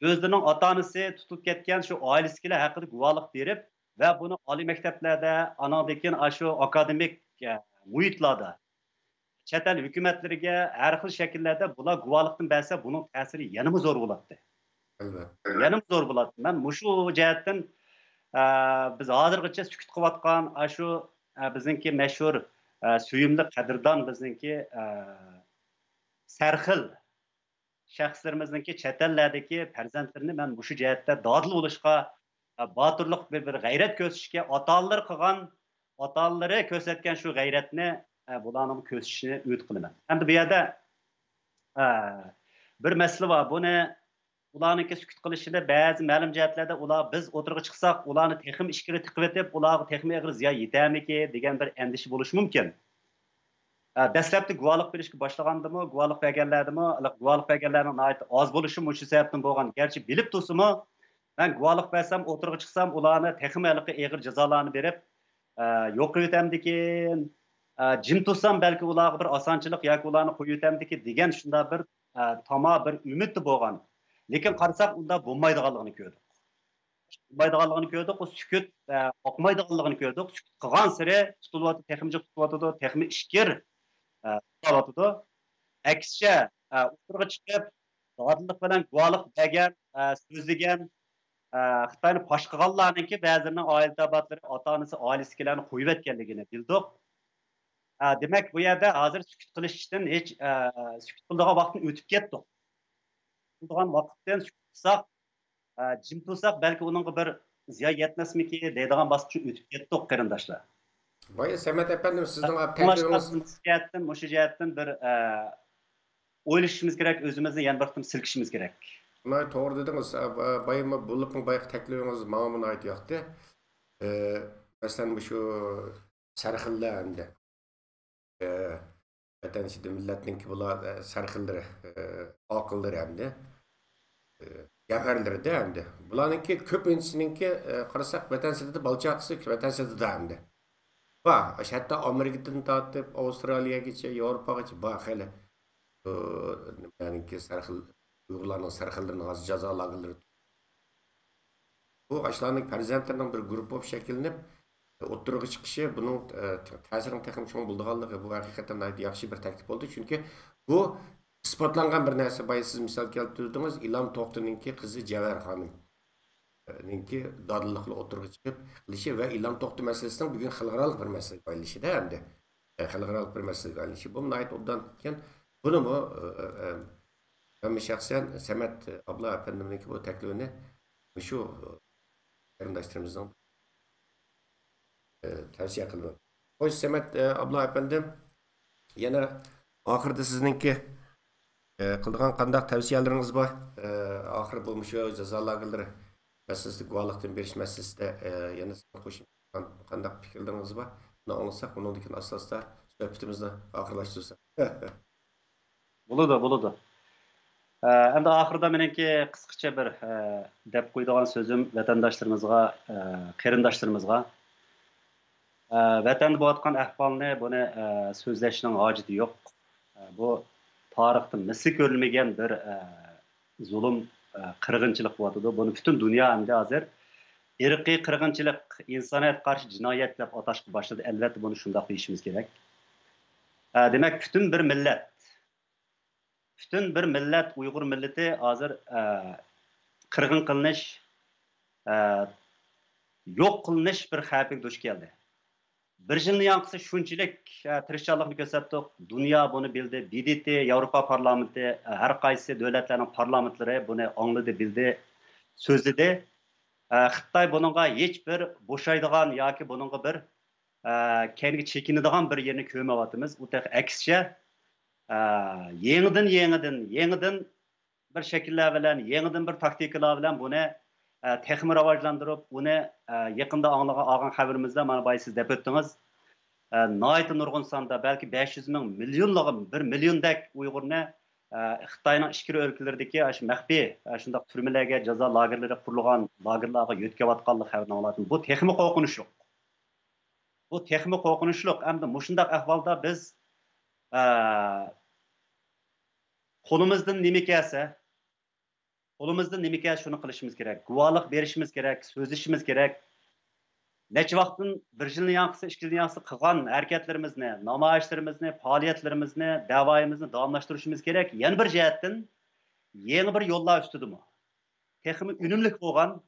ئۆزلىرىنىڭ ئاتا-ئانىسى تۇتۇلۇپ كەتكەن شۇ ئائىلىسىدىكىلەر ھەققىدە گۇۋاھلىق بېرىپ ۋە بۇنى ئالىي مەكتەپلەردە، ئانىڭدىن كېيىن ئاشۇ ئاكادېمىك، ئە، مۇھىتلاردا، چەت ئەل ھۆكۈمەتلىرىگە ھەر خىل شەكىللەردە بۇلار گۇۋاھلىقتىن بەرسە، بۇنىڭ تەسىرى يەنىمۇ زور بولاتتى. ئەلۋەتتە. يەنىمۇ زور بولاتتى. مەن مۇشۇ جەھەتتىن، ئە، بىز ھازىرغىچە سۈكۈت قىلىۋاتقان ئاشۇ، ئە، بىزنىڭكى مەشھۇر، ئە، سۆيۈملۈك قەدىردان بىزنىڭكى، ئە، سەرخىل شەخسلىرىمىزنىڭكى چەت ئەللەردىكى پەرزەنتلىرىنى مەن مۇشۇ جەھەتتە دادىل بولۇشقا، باتۇرلۇق، بىر، بىر غەيرەت كۆرسىتىشكە ئاتا-ئانىلىرى قىلغان، ئاتا-ئانىلىرى كۆرسەتكەن شۇ غەيرەتنى، ئە، بۇلارنىڭ كۆرسىتىشىنى ئۈمىد قىلىمەن. ئەمدى بۇ يەردە، ئە، بىر مەسىلە بار. بۇنى ئۇلارنىڭكى سۈكۈت قىلىشىدا بەزى مەلۇم جەھەتلەردە ئۇلار بىز ئوتتۇرىغا چىقساق، ئۇلارنى تېخىمۇ ئىچكىرى تىقىۋېتىپ، ئۇلارغا تېخىمۇ ئېغىر زىيان يېتەرمىكى دېگەن بىر ئەندىشە بولۇشى مۇمكىن. ئە، دەسلەپتە گۇۋاھلىق بېرىشكە باشلىغاندىمۇ، گۇۋاھلىق بەرگەنلەردىمۇ، گۇۋاھلىق بەرگەنلەرنىڭ ناھايىتى ئاز بولۇشى مۇشۇ سەۋەبتىن بولغان. گەرچە بىلىپ تۇرسىمۇ، مەن گۇۋاھلىق بەرسەم، ئوتتۇرىغا چىقسام، ئۇلارنى تېخىمۇ ھېلىقى ئېغىر جازالارنى بېرىپ، ئە، يوقىيىۋېتەمدىكىن، ئە، جىم تۇرسام، بەلكى ئۇلارغا بىر ئاسانچىلىق ياكى ئۇلارنى قويۇۋېتەمدىكىن دېگەن شۇنداق بىر، ئە، تاما بىر ئۈمىدتە بولغان. لېكىن قارىساق، ئۇنداق بولمايدىغانلىقىنى كۆردۇق. بولمايدىغانلىقىنى كۆردۇق، ئۇ سۈكۈت، ئە، ئاقمايدىغانلىقىنى كۆردۇق. سۈكۈت قىلغانسېرى تۇتۇلۇۋاتىدۇ، تېخىمۇ جىق تۇتۇۋاتىدۇ، تېخىمۇ ئىچكىر، ئە، تۇتۇۋاتىدۇ. ئەكسىچە، ئە، ئوتتۇرىغا چىقىپ، دادىللىق بىلەن گۇۋاھلىق بەرگەن، ئە، سۆزلىگەن، ئە، خىتاينى پاش قىلغانلارنىڭكى بەزىلىرىنىڭ ئائىلە تاۋابىئاتلىرى، ئاتا-ئانىسى، ئائىلىسىدىكىلەرنى قويۇۋەتكەنلىكىنى بىلدۇق. ئە، دېمەك، بۇ يەردە ھازىر سۈكۈت قىلىشتىن ھېچ، ئە، سۈكۈت قىلىدىغان ۋاقىتتىن ئۆتۈپ كەتتۇق. قىلىدىغان ۋاقىتتىن سۈكۈت قىلساق، ئە، جىم تۇرساق، بەلكى ئۇنىڭغا بىر زىيان يەتمەسمىكى دەيدىغان باسقۇچنى ئۆتۈپ كەتتۇق، قېرىنداشلار. بايا سەمەت ئەپەندىم، سىزنىڭ تەكلىپىڭىز مۇشۇ جەھەتتىن، مۇشۇ جەھەتتىن بىر، ئە، ئويلىشىشىمىز كېرەك، ئۆزىمىزنى يەنە بىر قېتىم سىلكىشىمىز كېرەك. مانا توغرا دېدىڭىز. ئە، با-، بايا بۇ بولۇپمۇ بايىقى تەكلىپىڭىز ماڭىمۇ ناھايىتى ياقتى. ئە، مەسىلەن، مۇشۇ سەرخىللەر ئەمدى، ئە، ۋەتەن ئىچىدە مىللەتنىڭكى بۇلار، ئە، سەرخىللىرى، ئە، ئاقىللىرى ئەمدى، ئە، گەۋھەرلىرىدە ئەمدى. بۇلارنىڭكى كۆپىنچىسىنىڭكى، ئە، قارىساق، ۋەتەن سىرتىدا بالا-چاقىسى، ۋەتەن سىرتىدا ئەمدى. بار، ئاشۇ ھەتتا ئامېرىكىدىن تارتىپ ئاۋسترالىيەگىچە، ياۋروپاغىچە بار خېلى. بۇ نېمىلەرنىڭكى سەرخىل، ئۇيغۇرلارنىڭ سەرخىللىرىنىڭ ھازىر جازا لاگېرلىرى. بۇ ئاشۇلارنىڭ پەرزەنتلىرىنىڭ بىر گۇرۇپپا بولۇپ شەكىللىنىپ، ئوتتۇرىغا چىقىشى، بۇنىڭ، ئە، تەسىرىنىڭ تېخىمۇ چوڭ بولىدىغانلىقى، بۇ ھەقىقەتەن ناھايىتى ياخشى بىر تەكلىپ بولدى. چۈنكى بۇ ئىسپاتلانغان بىر نەرسە. بايا سىز مىسال كەلتۈردىڭىز، ئىلھام توختىنىڭكى قىزى جەۋھەر خانىم نىڭكى دادىللىقلا ئوتتۇرىغا چىقىپ قىلىشى ۋە ئىلھام توختى مەسىلىسىنىڭ بۈگۈن خەلقئارالىق بىر مەسىلىگە ئايلىنىشىدە ئەمدى، ئە، خەلقئارالىق بىر مەسىلىگە ئايلىنىشى، بۇ ناھايىتى ئوبدان ئىكەن. بۇنىمۇ، ئە، ئە، مەن شەخسەن سەمەت ئابلا ئەپەندىمنىڭكى بۇ تەكلىپىنى مۇشۇ قېرىنداشلىرىمىزنىڭ، ئە، تەۋسىيە قىلىمەن. خوش، سەمەت، ئە، ئابلا ئەپەندىم، يەنە ئاخىرىدا سىزنىڭكى، ئە، قىلىدىغان قانداق تەۋسىيەلىرىڭىز بار؟ ئە، ئاخىرى بۇ مۇشۇ جازا لاگېرلىرى مەسىلىسىدە، گۇۋاھلىقتىن بېرىش مەسىلىسىدە، ئە، يەنە سىزنىڭ قوشۇمچە قانداق پىكىرلىرىڭىز بار؟ بۇنى ئاڭلىساق، ئۇنىڭدىن كېيىن ئاستا-ئاستا سۆھبىتىمىزنى ئاخىرلاشتۇرساق. بولىدۇ، بولىدۇ. ئە، ئەمدى ئاخىرىدا مېنىڭكى قىسقىچە بىر، ئە، دەپ قويىدىغان سۆزۈم ۋەتەنداشلىرىمىزغا، ئە، قېرىنداشلىرىمىزغا، ئە، ۋەتەندە بولۇۋاتقان ئەھۋالنى، بۇنى، ئە، سۆزلەشنىڭ ھاجىتى يوق. ئە، بۇ تارىختا مىسلى كۆرۈلمىگەن بىر، ئە، زۇلۇم، ئە، قىرغىنچىلىق بولۇۋاتىدۇ. بۇنى پۈتۈن دۇنيا ئەمدى ھازىر ئىرقىي قىرغىنچىلىق، ئىنسانىيەتكە قارشى جىنايەت دەپ ئاتاشقا باشلىدى. ئەلۋەتتە، بۇنى شۇنداق دېيىشىمىز كېرەك. ئە، دېمەك، پۈتۈن بىر مىللەت، پۈتۈن بىر مىللەت، ئۇيغۇر مىللىتى ھازىر، ئە، قىرغىن قىلىنىش، ئە، يوق قىلىنىش بىر خەۋپىگە دۇچ كەلدى. بىر يىلنى ياڭقىسى شۇنچىلىك، ئە، تىرىشچانلىقنى كۆرسەتتۇق. دۇنيا بۇنى بىلدى. ب د ت، ياۋروپا پارلامېنتى، ئە، ھەر قايسى دۆلەتلەرنىڭ پارلامېنتلىرى بۇنى ئاڭلىدى، بىلدى، سۆزلىدى. ئە، خىتاي بۇنىڭغا ھېچ بىر بوشايدىغان ياكى بۇنىڭغا بىر، ئە، كەينىگە چېكىنىدىغان بىر يېرىنى كۆرمەيۋاتىمىز. ئۇ تېخى ئەكسىچە، ئە، يېڭىدىن، يېڭىدىن، يېڭىدىن بىر شەكىللەر بىلەن، يېڭىدىن بىر تاكتىكىلار بىلەن بۇنى، ئە، تېخىمۇ راۋاجلاندۇرۇپ، ئۇنى، ئە، يېقىندا ئاڭلىغان، ئالغان خەۋىرىمىزدە، مانا بايا سىز دەپ ئۆتتىڭىز، ئە، ناھايىتى نۇرغۇن ساندا، بەلكى بەش يۈز مىڭ، مىليونلىغان، بىر مىليوندەك ئۇيغۇرنى، ئە، خىتاينىڭ ئىچكىرى ئۆلكىلىرىدىكى ئاشۇ مەخپىي، ئە، شۇنداق تۈرمىلەرگە، جازا لاگېرلىرى قۇرۇلغان لاگېرلارغا يۆتكەۋاتقانلىق خەۋىرىنى ئاڭلاۋاتىمىز. بۇ تېخىمۇ قورقۇنچلۇق. بۇ تېخىمۇ قورقۇنچلۇق. ئەمدى مۇشۇنداق ئەھۋالدا بىز، ئە، قولىمىزدىن نېمە كەلسە، قولىمىزدىن نېمە كەلسە شۇنى قىلىشىمىز كېرەك. گۇۋاھلىق بېرىشىمىز كېرەك، سۆزلىشىمىز كېرەك. نەچچە ۋاقىتتىن، بىر يىلنى ياڭقىسى، ئىككى يىلنى ياڭقىسى قىلغان ھەرىكەتلىرىمىزنى، نامايىشلىرىمىزنى، پائالىيەتلىرىمىزنى، دەۋايىمىزنى داۋاملاشتۇرۇشىمىز كېرەك. يەنە بىر جەھەتتىن، يېڭى بىر يوللار ئۈستىدىمۇ تېخىمۇ ئۈنۈملۈك بولغان،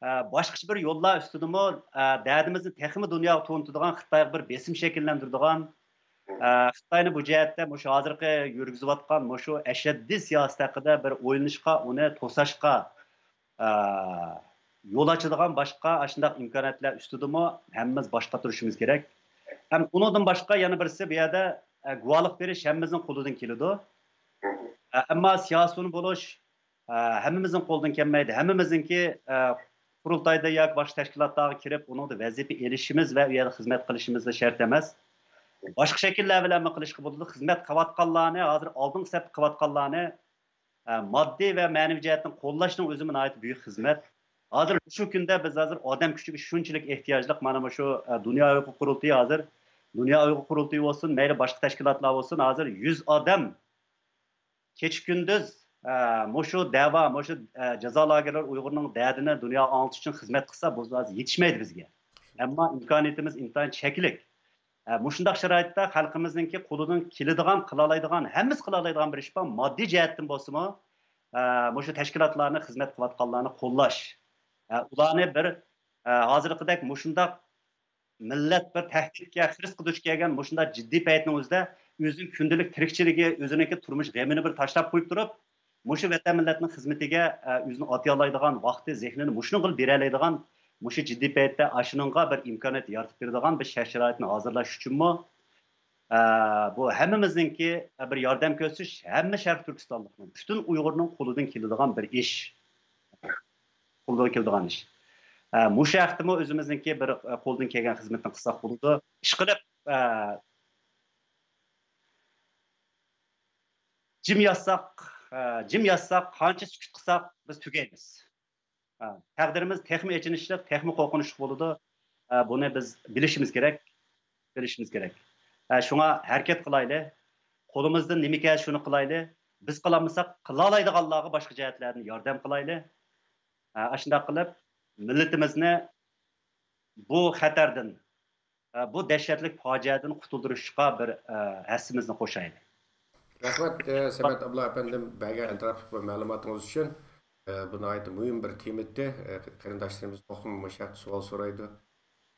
ئە، باشقىچە بىر يوللار ئۈستىدىمۇ، ئە، دەردىمىزنى تېخىمۇ دۇنياغا تونۇتىدىغان، خىتايغا بىر بېسىم شەكىللەندۈرىدىغان، ئە، خىتاينى بۇ جەھەتتە مۇشۇ ھازىرقى يۈرگۈزۈۋاتقان مۇشۇ ئەشەددىي سىياسىتى ھەققىدە بىر ئويلىنىشقا، ئۇنى توساشقا، ئە، يول ئاچىدىغان باشقا ئاشۇنداق ئىمكانىيەتلەر ئۈستىدىمۇ ھەممىمىز باش قاتۇرۇشىمىز كېرەك. ھەم ئۇنىڭدىن باشقا يەنە بىرسى، بۇ يەردە، ئە، گۇۋاھلىق بېرىش ھەممىمىزنىڭ قولىدىن كېلىدۇ. ئە، ئەمما سىياسىيون بولۇش، ئە، ھەممىمىزنىڭ قولىدىن كەلمەيدۇ. ھەممىمىزنىڭكى، ئە، قۇرۇلتايدا ياكى باشقا تەشكىلاتلارغا كىرىپ، ئۇنىڭدا ۋەزىپە ئېلىشىمىز ۋە ئۇ يەردە خىزمەت قىلىشىمىز شەرت ئەمەس. باشقا شەكىللەر بىلەنمۇ قىلىشقا بولىدۇ. خىزمەت قىلىۋاتقانلارنى، ھازىر ئالدىنقى سەپتە قىلىۋاتقانلارنى، ئە، ماددىي ۋە مەنىۋى جەھەتتىن قوللاشنىڭ ئۆزىمۇ ناھايىتى بۈيۈك خىزمەت. ھازىر شۇ كۈندە بىز ھازىر ئادەم كۈچىگە شۇنچىلىك ئېھتىياجلىق. مانا مۇشۇ، ئە، دۇنيا ئۇيغۇر قۇرۇلتىيى ھازىر، دۇنيا ئۇيغۇر قۇرۇلتىيى بولسۇن، مەيلى باشقا تەشكىلاتلار بولسۇن، ھازىر يۈز ئادەم كېچە كۈندۈز، ئە، مۇشۇ دەۋا، مۇشۇ، ئە، جازا لاگېرلىرى ئۇيغۇرنىڭ دەردىنى دۇنياغا ئاڭلىتىش ئۈچۈن خىزمەت قىلسا، بۇ ھازىر يېتىشمەيدۇ بىزگە. ئەمما ئىمكانىيىتىمىز ئىنتايىن چەكلىك. ئە، مۇشۇنداق شارائىتتا خەلقىمىزنىڭكى قولىدىن كېلىدىغان، قىلالايدىغان، ھەممىسى قىلالايدىغان بىر ئىش بار، ماددىي جەھەتتىن بولسىمۇ، ئە، مۇشۇ تەشكىلاتلارنى، خىزمەت قىلىۋاتقانلارنى قوللاش. ئە، ئۇلارنى بىر، ئە، ھازىرقىدەك مۇشۇنداق مىللەت بىر تەھدىتكە، خىرىسقا دۇچ كەلگەن مۇشۇنداق جىددىي پەيتنىڭ ئۆزىدە ئۆزىنىڭ كۈندىلىك تىرىكچىلىكى، ئۆزىنىڭكى تۇرمۇش غېمىنى بىر تاشلاپ قويۇپ تۇرۇپ، مۇشۇ ۋەتەن مىللەتنىڭ خىزمىتىگە، ئە، ئۆزىنى ئاتىيالايدىغان ۋاقتى، زېھنىنى مۇشۇنىڭغىلا بېرەلەيدىغان، مۇشۇ جىددىي پەيتتە ئاشۇنىڭغا بىر ئىمكانىيەت يارىتىپ بېرىدىغان بىر شەرت-شارائىتنى ھازىرلاش ئۈچۈنمۇ، ئە، بۇ ھەممىمىزنىڭكى بىر ياردەم كۆرسىتىش، ھەممە شەرقىي تۈركىستانلىقنىڭ، پۈتۈن ئۇيغۇرنىڭ قولىدىن كېلىدىغان بىر ئىش. قولىدىن كېلىدىغان ئىش. ئە، مۇشۇ ھەقتىمۇ ئۆزىمىزنىڭكى بىر، ئە، قولدىن كەلگەن خىزمەتنى قىلساق بولىدۇ. ئىشقىلىپ، ئە، جىم ياتساق، ئە، جىم ياتساق، قانچە سۈكۈت قىلساق، بىز تۈگەيمىز. ئە، تەقدىرىمىز تېخىمۇ ئېچىنىشلىق، تېخىمۇ قورقۇنچلۇق بولىدۇ. ئە، بۇنى بىز بىلىشىمىز كېرەك. بىلىشىمىز كېرەك. ئە، شۇڭا ھەرىكەت قىلايلى. قولىمىزدىن نېمە كەلسە، شۇنى قىلايلى. بىز قىلالمىساق، قىلالايدىغانلارغا باشقا جەھەتلەردىن ياردەم قىلايلى. ئە، ئاشۇنداق قىلىپ، مىللىتىمىزنى بۇ خەتەردىن، ئە، بۇ دەھشەتلىك پاجىئەدىن قۇتۇلدۇرۇشقا بىر، ئە، ھەسسىمىزنى قوشايلى. رەھمەت، ئە، سەمەت ئابلا ئەپەندىم، بەرگەن ئەتراپلىق بىر مەلۇماتىڭىز ئۈچۈن. ئە، بۇ ناھايىتى مۇھىم بىر تېما ئىدى. ئە، قېرىنداشلىرىمىز توختىماي مۇشۇ ھەقتە سوئال سورايدۇ.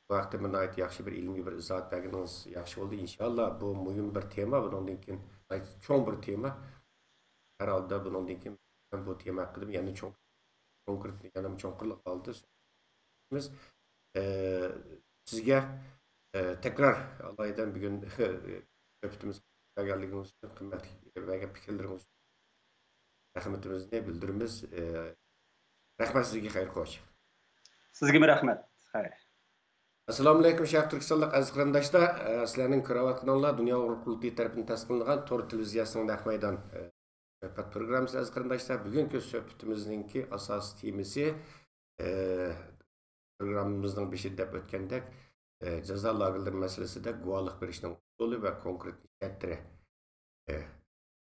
بۇ ھەقتە بىر ناھايىتى ياخشى بىر ئىلمىي بىر ئىزاھات بەرگىنىڭىز ياخشى بولدى. ئىنشاللا بۇ مۇھىم بىر تېما، بۇنىڭدىن كېيىن ناھايىتى چوڭ بىر تېما. ھەر ھالدا بۇنىڭدىن كېيىن بۇ تېما ھەققىدە يەنە چوڭ، كونكرېت، يەنە چوڭقۇرلۇق ھالدا سۆھبىتىمىز. ئە، سىزگە، ئە، تەكرار ئالايىتەن بۈگۈن سۆھبىتىمىزگە كەلگەنلىكىڭىز ئۈچۈن، قىممەتلىك بەرگەن پىكىرلىرىڭىز ئۈچۈن رەھمىتىمىزنى بىلدۈرىمىز. ئە، رەھمەت سىزگە، خەير خوش. سىزگىمۇ رەھمەت. خەير. ئەسسالامۇئەلەيكۇم، شەرقىي تۈركىستانلىق ئەزىز قېرىنداشلار. ئە، سىلەرنىڭ كۆرۈۋاتقىنىڭلار دۇنيا ئۇيغۇر قۇرۇلتىيى تەرىپىدىن تەسىقلىنىدىغان تور تېلېۋىزىيەسىنىڭ نەق مەيدان، ئە، سۆھبەت پروگراممىسى. ئەزىز قېرىنداشلار، بۈگۈنكى سۆھبىتىمىزنىڭكى ئاساسىي تېمىسى، ئە، پروگراممىمىزنىڭ بېشىدا دەپ ئۆتكەندەك، ئە، جازا لاگېرلىرى مەسىلىسىدە گۇۋاھلىق بېرىشنىڭ ئۇسۇلى ۋە كونكرېت شەرتلىرى. ئە،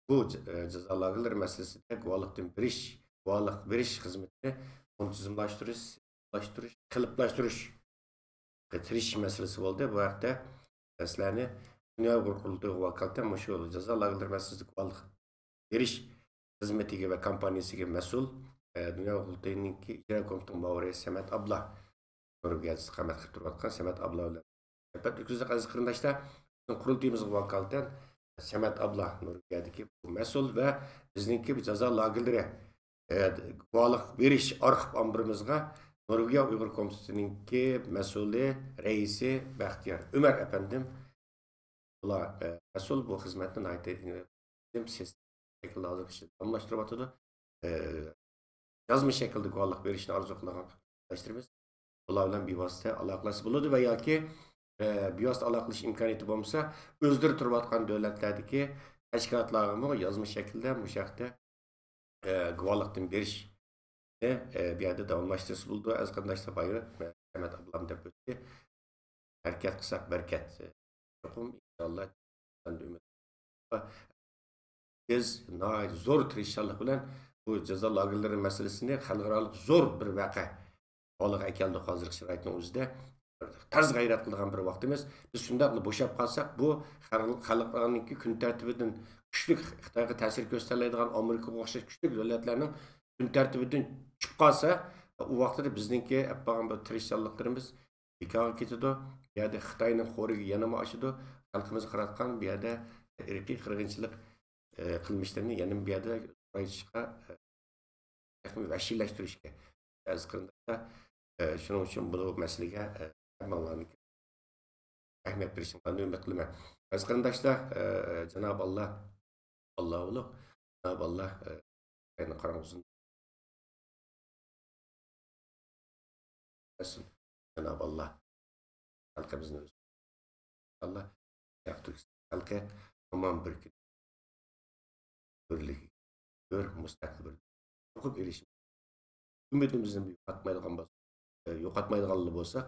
بۇ ج-، ئە، جازا لاگېرلىرى مەسىلىسىدە گۇۋاھلىقتىن بېرىش، گۇۋاھلىق بېرىش خىزمىتىنى مۇنتىزىملاشتۇرۇش، سىستېمىلاشتۇرۇش، قېلىپلاشتۇرۇشقا تىرىشىش مەسىلىسى بولدى. بۇ ھەقتە سىلەرنى دۇنيا ئۇيغۇر قۇرۇلتىيىغا ۋاكالىتەن مۇشۇ جازا لاگېرلىرى مەسىلىسىدە گۇۋاھلىق بېرىش خىزمىتىگە ۋە كامپانىيىسىگە مەسئۇل، ئە، دۇنيا قۇرۇلتىيىنىڭكى ئىجرا كومىتېتىنىڭ مۇئاۋىنى سەمەت ئابلا، نورۋېگىيەدە ئىستىقامەت قىلىپ تۇرۇۋاتقان سەمەت ئابلا بىلەن سۆھبەت ئۆتكۈزدۇق، ئەزىز قېرىنداشلار. بىزنىڭ قۇرۇلتىيىمىزغا ۋاكالىتەن سەمەت ئابلا نورۋېگىيەدىكى بۇ مەسئۇل ۋە بىزنىڭكى بۇ جازا لاگېرلىرى، ئە، گۇۋاھلىق بېرىش ئارخىپ ئامبىرىمىزغا نورۋېگىيە ئۇيغۇر كومىتېتىنىڭكى مەسئۇلى، رەئىسى بەختىيار ئۆمەر ئەپەندىم، بۇلار، ئە، مەسئۇل بۇ خىزمەتنى ناھايىتى، ئە، سىستېمىلىق شەكىلدە ھازىرقى ئىشنى داۋاملاشتۇرۇۋاتىدۇ. ئە، يازما شەكىلدە گۇۋاھلىق بېرىشنى ئارزۇ قىلىدىغان قېرىنداشلىرىمىز بۇلار بىلەن بىۋاسىتە ئالاقىلەشسە بولىدۇ ۋە ياكى، ئە، بىۋاسىتە ئالاقىلىشىش ئىمكانىيىتى بولمىسا، ئۆزلىرى تۇرۇۋاتقان دۆلەتلەردىكى تەشكىلاتلارغىمۇ يازما شەكىلدە مۇشۇ ھەقتە، ئە، گۇۋاھلىقتىن بېرىشنى، ئە، بۇ يەردە داۋاملاشتۇرسا بولىدۇ. ئەزىز قېرىنداشلار، بايا سەمەت ئابلام دەپ ئۆتتى. ھەرىكەت قىلساق بەرىكەت. چوقۇم، ئىنشاللا، بىز ناھايىتى زور تىرىشچانلىق بىلەن بۇ جازا لاگېرلىرى مەسىلىسىنى خەلقئارالىق زور بىر ۋەقە ھالىغا ئەكەلدۇق ھازىرقى شارائىتنىڭ ئۆزىدە. تازا غەيرەت قىلىدىغان بىر ۋاقتىمىز. بىز شۇنداقلا بوشاپ قالساق، بۇ خەل-، خەلقئارانىڭكى كۈن تەرتىبىدىن كۈچلۈك، خىتايغا تەسىر كۆرسىتەلەيدىغان ئامېرىكىغا ئوخشاش كۈچلۈك دۆلەتلەرنىڭ كۈن تەرتىبىدىن چۈشۈپ قالسا، ئۇ ۋاقتىدا بىزنىڭكى ئەپ بارغان بۇ تىرىشچانلىقلىرىمىز بىكارغا كېتىدۇ. بۇ يەردە خىتاينىڭ خورىكى يەنىمۇ ئاشىدۇ. خەلقىمىزگە قاراتقان بۇ يەردە ئىرقىي قىرغىنچىلىق، ئە، قىلمىشلىرىنى يەنىمۇ بۇ يەردە زورايتىشقا، ئە، تېخىمۇ ۋەھشىيلەشتۈرۈشكە. ئەزىز قېرىنداشلار، ئە، شۇنىڭ ئۈچۈن بۇ مەسىلىگە، ئە، ھەممىڭلارنى ئەھمىيەت بېرىشىڭلارنى ئۈمىد قىلىمەن. ئەزىز قېرىنداشلار، ئە، جانابى ئاللا، ئاللا ئۇلۇغ، جانابى ئاللا، ئە، قاراڭغۇسىنى بەرسۇن. جانابى ئاللا خەلقىمىزنى ئۆزى، ئاللا، شەرقىي تۈركىستان خەلقى ھامان بىر كۈن بىرلىكى، بىر مۇستەقىل بىر چوقۇپ ئېرىشىمىز. ئۈمىدىمىزنى يوقاتمايدىغان بولساق، يوقاتمايدىغانلا بولساق،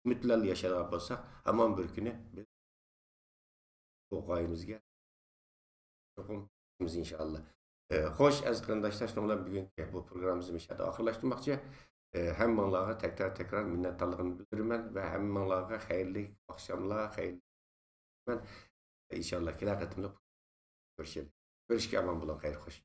ئۈمىد بىلەن ياشايدىغان بولساق، ھامان بىر كۈنى بىز بۇ غايىمىزگە چوقۇم يېتىمىز، ئىنشائاللا. ئە، خوش، ئەزىز قېرىنداشلار، شۇنىڭ بىلەن بۈگۈنكى بۇ پروگراممىمىزنى مۇشۇ يەردە ئاخىرلاشتۇرماقچى. ئە، ھەممىڭلارغا تەكرار-تەكرار مىننەتدارلىقىمنى بىلدۈرىمەن ۋە ھەممىڭلارغا خەيرلىك ئاخشاملار، خەيرلىك كۈنلەر. ئىنشائاللا، كېلەر قېتىملىق كۆرۈشەيلى. كۆرۈشكە ئامان بولۇڭ، خەير خوش.